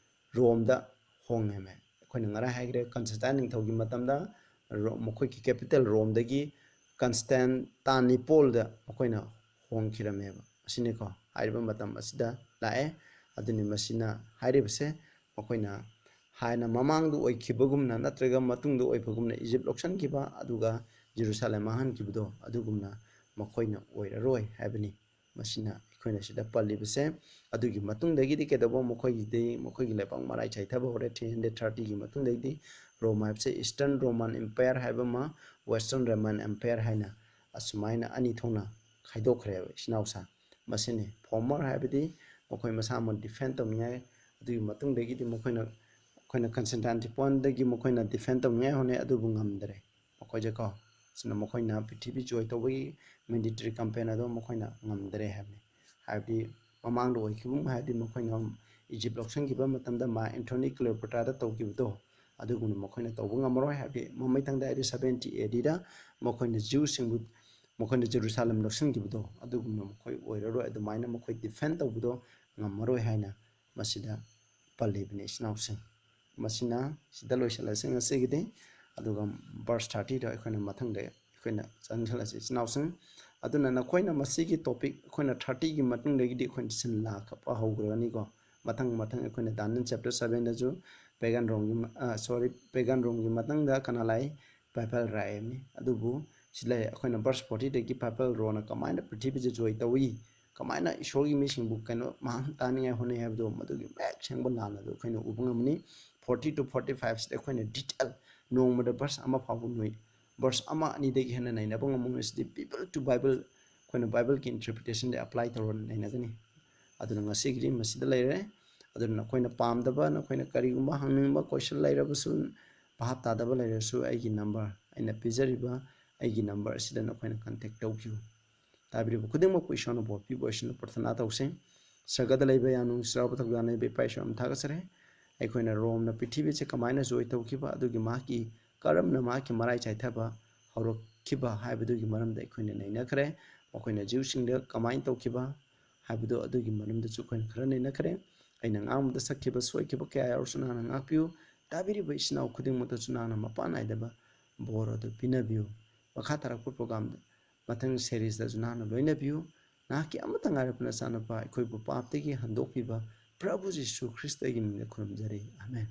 ꯔꯣꯝꯗ ꯍꯣꯡꯉꯦꯃꯦ꯫ ꯑꯩꯈꯣꯏꯅ ꯉꯔꯥꯡ ꯍꯥꯏꯈ꯭ꯔꯦ, ꯀꯟꯁꯇꯦꯟꯇꯥꯏꯟ ꯅꯤꯡꯊꯧꯒꯤ ꯃꯇꯝꯗ ꯔꯣ-, ꯃꯈꯣꯏꯒꯤ ꯀꯦꯄꯤꯇꯦꯜ ꯔꯣꯝꯗꯒꯤ ꯀꯟꯁꯇꯦꯟꯇꯥꯅꯤꯄꯣꯜꯗ ꯃꯈꯣꯏꯅ ꯍꯣꯡꯈꯤꯔꯝꯃꯦꯕ꯫ ꯑꯁꯤꯅꯤꯀꯣ, ꯍꯥꯏꯔꯤꯕ ꯃꯇꯝ ꯑꯁꯤꯗ ꯂꯥꯛꯑꯦ꯫ ꯑꯗꯨꯅꯤ ꯃꯁꯤꯅ ꯍꯥꯏꯔꯤꯕꯁꯦ, ꯃꯈꯣꯏꯅ ꯍꯥꯟꯅ ꯃꯃꯥꯡꯗ ꯑꯣꯏꯈꯤꯕꯒꯨꯝꯅ ꯅꯠꯇ꯭ꯔꯒ ꯃꯇꯨꯡꯗ ꯑꯣꯏꯕꯒꯨꯝꯅ ꯏꯖꯤꯞ ꯂꯧꯁꯤꯟꯈꯤꯕ ꯑꯗꯨꯒ ꯖꯦꯔꯨꯁꯥꯂꯦꯝ ꯃꯥꯡꯍꯟꯈꯤꯕꯗꯣ ꯑꯗꯨꯒꯨꯝꯅ ꯃꯈꯣꯏꯅ ꯑꯣꯏꯔꯔꯣꯏ ꯍꯥꯏꯕꯅꯤ꯫ ꯃꯁꯤꯅ ꯑꯩꯈꯣꯏꯅ ꯁꯤꯗ ꯄꯜꯂꯤꯕꯁꯦ꯫ ꯑꯗꯨꯒꯤ ꯃꯇꯨꯡꯗꯒꯤꯗꯤ ꯀꯩꯗꯧꯕ, ꯃꯈꯣꯏꯒꯤꯗꯤ, ꯃꯈꯣꯏꯒꯤ ꯂꯩꯕꯥꯛ ꯃꯔꯥꯏ ꯆꯥꯏꯊꯕ ꯍꯧꯔꯦ꯫ ꯊ꯭ꯔꯤ ꯍꯟꯗ꯭ꯔꯦꯠ ꯊꯥꯔꯇꯤꯒꯤ ꯃꯇꯨꯡꯗꯒꯤꯗꯤ ꯔꯣꯝ ꯍꯥꯏꯕꯁꯦ ꯏꯁꯇꯔꯟ ꯔꯣꯃꯥꯟ ꯑꯦꯝꯄꯥꯌꯔ ꯍꯥꯏꯕ ꯑꯃ, ꯋꯦꯁꯇꯔꯟ ꯔꯣꯃꯥꯟ ꯑꯦꯝꯄꯥꯌꯔ ꯍꯥꯏꯅ ꯑꯁꯨꯃꯥꯏꯅ ꯑꯅꯤ ꯊꯣꯛꯅ ꯈꯥꯏꯗꯣꯛꯈ꯭ꯔꯦꯕ, ꯏꯆꯤꯟ ꯏꯅꯥꯎꯁꯥ꯫ ꯃꯁꯤꯅꯤ ꯐꯣꯔꯃꯔ ꯍꯥꯏꯕꯗꯤ ꯃꯈꯣꯏ ꯃꯁꯥꯃꯛ ꯗꯤꯐꯦꯟ ꯇꯧꯅꯤꯡꯉꯥꯏ, ꯑꯗꯨꯒꯤ ꯃꯇꯨꯡꯗꯒꯤꯗꯤ ꯃꯈꯣꯏꯅ, ꯑꯩꯈꯣꯏꯅ ꯀꯟꯁꯇꯦꯟꯇꯥꯏꯟꯇꯤꯄꯣꯟꯗꯒꯤ ꯃꯈꯣꯏꯅ ꯗꯤꯐꯦꯟ ꯇꯧꯅꯤꯡꯉꯥꯏ ꯍꯣꯠꯅꯩ, ꯑꯗꯨꯕꯨ ꯉꯝꯗ꯭ꯔꯦ꯫ ꯃꯈꯣꯏꯁꯦ ꯀꯣ, ꯑꯁꯤꯅ ꯃꯈꯣꯏꯅ ꯄ꯭ꯔꯤꯊꯤꯕꯤ ꯖꯣꯏ ꯇꯧꯕꯒꯤ ꯃꯦꯟꯗꯦꯇꯔꯤ ꯀꯝꯄꯦꯟ ꯑꯗꯣ ꯃꯈꯣꯏꯅ ꯉꯝꯗ꯭ꯔꯦ ꯍꯥꯏꯕꯅꯤ꯫ ꯍꯥꯏꯕꯗꯤ ꯃꯃꯥꯡꯗ ꯑꯣꯏꯈꯤꯕ ꯍꯥꯏꯕꯗꯤ ꯃꯈꯣꯏꯅ ꯏꯖꯤꯞ ꯂꯧꯁꯤꯟꯈꯤꯕ ꯃꯇꯝꯗ ꯃꯥ ꯑꯦꯟꯊꯣꯅꯤ ꯀ꯭ꯂꯤꯑꯣꯄꯥꯇ꯭ꯔꯥꯗ ꯇꯧꯈꯤꯕꯗꯣ ꯑꯗꯨꯒꯨꯝꯅ ꯃꯈꯣꯏꯅ ꯇꯧꯕ ꯉꯝꯃꯔꯣꯏ꯫ ꯍꯥꯏꯕꯗꯤ ꯃꯃꯩ ꯊꯪꯗ ꯍꯥꯏꯗꯤ ꯁꯕꯦꯟꯇꯤ ꯑꯦ ꯗꯤꯗ ꯃꯈꯣꯏꯅ ꯖ꯭ꯌꯨꯁꯤꯡꯕꯨ, ꯃꯈꯣꯏꯅ ꯖꯦꯔꯨꯁꯥꯂꯦꯝ ꯂꯧꯁꯤꯟꯈꯤꯕꯗꯣ ꯑꯗꯨꯒꯨꯝꯅ ꯃꯈꯣꯏ ꯑꯣꯏꯔꯔꯣꯏ꯫ ꯑꯗꯨꯃꯥꯏꯅ ꯃꯈꯣꯏ ꯗꯤꯐꯦꯟ ꯇꯧꯕꯗꯣ ꯉꯝꯃꯔꯣꯏ ꯍꯥꯏꯅ ꯃꯁꯤꯗ ꯄꯜꯂꯤꯕꯅꯤ, ꯏꯆꯤꯟ ꯏꯅꯥꯎꯁꯤꯡ꯫ ꯃꯁꯤꯅ ꯁꯤꯗ ꯂꯣꯏꯁꯤꯜꯂꯁꯤ ꯉꯁꯤꯒꯤꯗꯤ꯫ ꯑꯗꯨꯒ ꯚꯔꯁ ꯊꯥꯔꯇꯤꯗ ꯑꯩꯈꯣꯏꯅ ꯃꯊꯪꯗ ꯑꯩꯈꯣꯏꯅ ꯆꯪꯁꯤꯜꯂꯁꯤ, ꯏꯆꯤꯟ ꯏꯅꯥꯎꯁꯤꯡ꯫ ꯑꯗꯨꯅ ꯅꯈꯣꯏꯅ ꯃꯁꯤꯒꯤ ꯇꯣꯄꯤꯛ ꯑꯩꯈꯣꯏꯅ ꯊꯥꯔꯇꯤꯒꯤ ꯃꯇꯨꯡꯗꯒꯤꯗꯤ ꯑꯩꯈꯣꯏꯅ ꯁꯤꯟ ꯂꯥꯡ ꯀꯞꯄ ꯍꯧꯈ꯭ꯔꯒꯅꯤꯀꯣ꯫ ꯃꯊꯪ ꯃꯊꯪ ꯑꯩꯈꯣꯏꯅ ꯗꯥꯅꯤꯌꯦꯜ ꯆꯦꯞꯇꯔ ꯁꯕꯦꯟꯗꯁꯨ ꯄꯦꯒꯥꯟ ꯔꯣꯝꯒꯤ ꯃ-, ꯑ, ꯁꯣꯔꯤ, ꯄꯦꯒꯥꯟ ꯔꯣꯝꯒꯤ ꯃꯇꯥꯡꯗ ꯀꯅꯥ ꯂꯥꯛꯏ? ꯄꯥꯏꯄꯦꯜ ꯔꯥꯏꯝꯅꯤ꯫ ꯑꯗꯨꯕꯨ ꯁꯤ ꯂꯩ, ꯑꯩꯈꯣꯏꯅ ꯚꯔꯁ ꯐꯣꯔꯇꯤꯗꯒꯤ ꯄꯥꯏꯄꯦꯜ ꯔꯣꯅ ꯀꯃꯥꯏꯅ ꯄ꯭ꯔꯤꯊꯤꯕꯤꯁꯦ ꯖꯣꯏ ꯇꯧꯏ, ꯀꯃꯥꯏꯅ ꯏꯁꯣꯔꯒꯤ ꯃꯤꯁꯤꯡꯕꯨ ꯀꯩꯅꯣ ꯃꯥꯡꯍꯟ ꯇꯥꯅꯤꯡꯉꯥꯏ ꯍꯣꯠꯅꯩ ꯍꯥꯏꯕꯗꯣ ꯃꯗꯨꯒꯤ ꯃꯌꯦꯛ ꯁꯦꯡꯕ ꯂꯥꯟ ꯑꯗꯨ ꯑꯩꯈꯣꯏꯅ ꯎꯕ ꯉꯝꯃꯅꯤ꯫ ꯐꯣꯔꯇꯤ ꯇꯨ ꯐꯣꯔꯇꯤ ꯐꯥꯏꯚꯁꯤꯗ ꯑꯩꯈꯣꯏꯅ ꯗꯤꯇꯦꯜ ꯅꯣꯡꯃꯗ ꯚꯔꯁ ꯑꯃ ꯐꯥꯎꯕ ꯅꯣꯏ, ꯚꯔꯁ ꯑꯃ ꯑꯅꯤꯗꯒꯤ ꯍꯦꯟꯅ ꯅꯩꯅꯕ ꯉꯝꯃꯣꯏ꯫ ꯃꯁꯤꯗꯤ ꯄꯤꯄꯜ ꯇꯨ ꯕꯥꯏꯕꯜ, ꯑꯩꯈꯣꯏꯅ ꯕꯥꯏꯕꯜꯒꯤ ꯏꯟꯇꯔꯄ꯭ꯔꯤꯇꯦꯁꯟꯗ ꯑꯦꯄ꯭ꯂꯥꯏ ꯇꯧꯔꯒ ꯅꯩꯅꯒꯅꯤ꯫ ꯑꯗꯨꯅ ꯉꯁꯤꯒꯤꯗꯤ ꯃꯁꯤꯗ ꯂꯩꯔꯦ꯫ ꯑꯗꯨꯅ ꯅꯈꯣꯏꯅ ꯄꯥꯝꯗꯕ, ꯅꯈꯣꯏꯅ ꯀꯔꯤꯒꯨꯝꯕ ꯍꯪꯅꯤꯡꯕ ꯀꯣꯏꯁꯟ ꯂꯩꯔꯕꯁꯨ, ꯚꯥꯞ ꯇꯥꯗꯕ ꯂꯩꯔꯁꯨ ꯑꯩꯒꯤ ꯅꯝꯕꯔ, ꯑꯩꯅ ꯄꯤꯖꯔꯤꯕ ꯑꯩꯒꯤ ꯅꯝꯕꯔ ꯑꯁꯤꯗ ꯅꯈꯣꯏꯅ ꯀꯟꯇꯦꯛ ꯇꯧꯕꯤꯌꯨ꯫ ꯇꯥꯕꯤꯔꯤꯕ ꯈꯨꯗꯤꯡꯃꯛꯄꯨ ꯏꯁꯣꯔꯅ ꯕꯣꯔ ꯄꯤꯕ ꯑꯣꯏꯁꯅꯨ꯫ ꯄ꯭ꯔꯊꯅꯥ ꯇꯧꯁꯦ꯫ ꯁꯔꯒꯗ ꯂꯩꯕ ꯌꯥꯝꯅ ꯅꯨꯡꯁꯤꯔꯕ ꯊꯧꯖꯥꯜ ꯅꯩꯕ ꯏꯄꯥ ꯏꯁꯣꯔ ꯌꯥꯝ ꯊꯥꯒꯠꯆꯔꯦ꯫ ꯑꯩꯈꯣꯏꯅ ꯔꯣꯝꯅ ꯄ꯭ꯔꯤꯊꯤꯕꯤꯁꯦ ꯀꯃꯥꯏꯅ ꯖꯣꯏ ꯇꯧꯈꯤꯕ ꯑꯗꯨꯒꯤ ꯃꯍꯥꯛꯀꯤ ꯀꯔꯝꯅ ꯃꯍꯥꯛꯀꯤ ꯃꯔꯥꯏ ꯆꯥꯏꯊꯕ ꯍꯧꯔꯛꯈꯤꯕ ꯍꯥꯏꯕꯗꯨꯒꯤ ꯃꯔꯝꯗ ꯑꯩꯈꯣꯏꯅ ꯅꯩꯅꯈ꯭ꯔꯦ꯫ ꯃꯈꯣꯏꯅ ꯖꯤꯎꯁꯤꯡꯗ ꯀꯃꯥꯏꯅ ꯇꯧꯈꯤꯕ ꯍꯥꯏꯕꯗꯨ ꯑꯗꯨꯒꯤ ꯃꯔꯝꯗꯁꯨ ꯑꯩꯈꯣꯏꯅ ꯈꯔ ꯅꯩꯅꯈ꯭ꯔꯦ꯫ ꯑꯩꯅ ꯉꯥꯡꯕꯗ ꯁꯛꯈꯤꯕ ꯁꯣꯏꯈꯤꯕ ꯀꯌꯥ ꯌꯥꯎꯔꯁꯨ ꯅꯍꯥꯛꯅ ꯉꯥꯛꯄꯤꯌꯨ꯫ ꯇꯥꯕꯤꯔꯤꯕ ꯏꯆꯤꯟ ꯏꯅꯥꯎ ꯈꯨꯗꯤꯡꯃꯛꯇꯁꯨ ꯅꯍꯥꯛꯅ ꯃꯄꯥꯟ ꯅꯥꯏꯗꯕ ꯕꯣꯔ ꯑꯗꯨ ꯄꯤꯅꯕꯤꯌꯨ꯫ ꯃꯈꯥ ꯇꯥꯔꯛꯄ ꯄ꯭ꯔꯣꯒ꯭ꯔꯥꯝꯗ, ꯃꯊꯪ ꯁꯦꯔꯤꯁꯇꯁꯨ ꯅꯍꯥꯛꯅ ꯂꯣꯏꯅꯕꯤꯌꯨ꯫ ꯅꯍꯥꯛꯀꯤ ꯑꯃꯠꯇ ꯉꯥꯏꯔꯕ ꯅꯆꯥꯅꯨꯄꯥ ꯑꯩꯈꯣꯏꯕꯨ ꯄꯥꯞꯇꯒꯤ ꯍꯟꯗꯣꯛꯄꯤꯕ ꯄ꯭ꯔꯚꯨ ꯖꯤꯁꯨ ꯈ꯭ꯔꯤꯁꯇꯒꯤ ꯃꯤꯡꯗ ꯈꯨꯔꯨꯝꯖꯔꯤ꯫ ꯑꯥꯃꯦꯟ꯫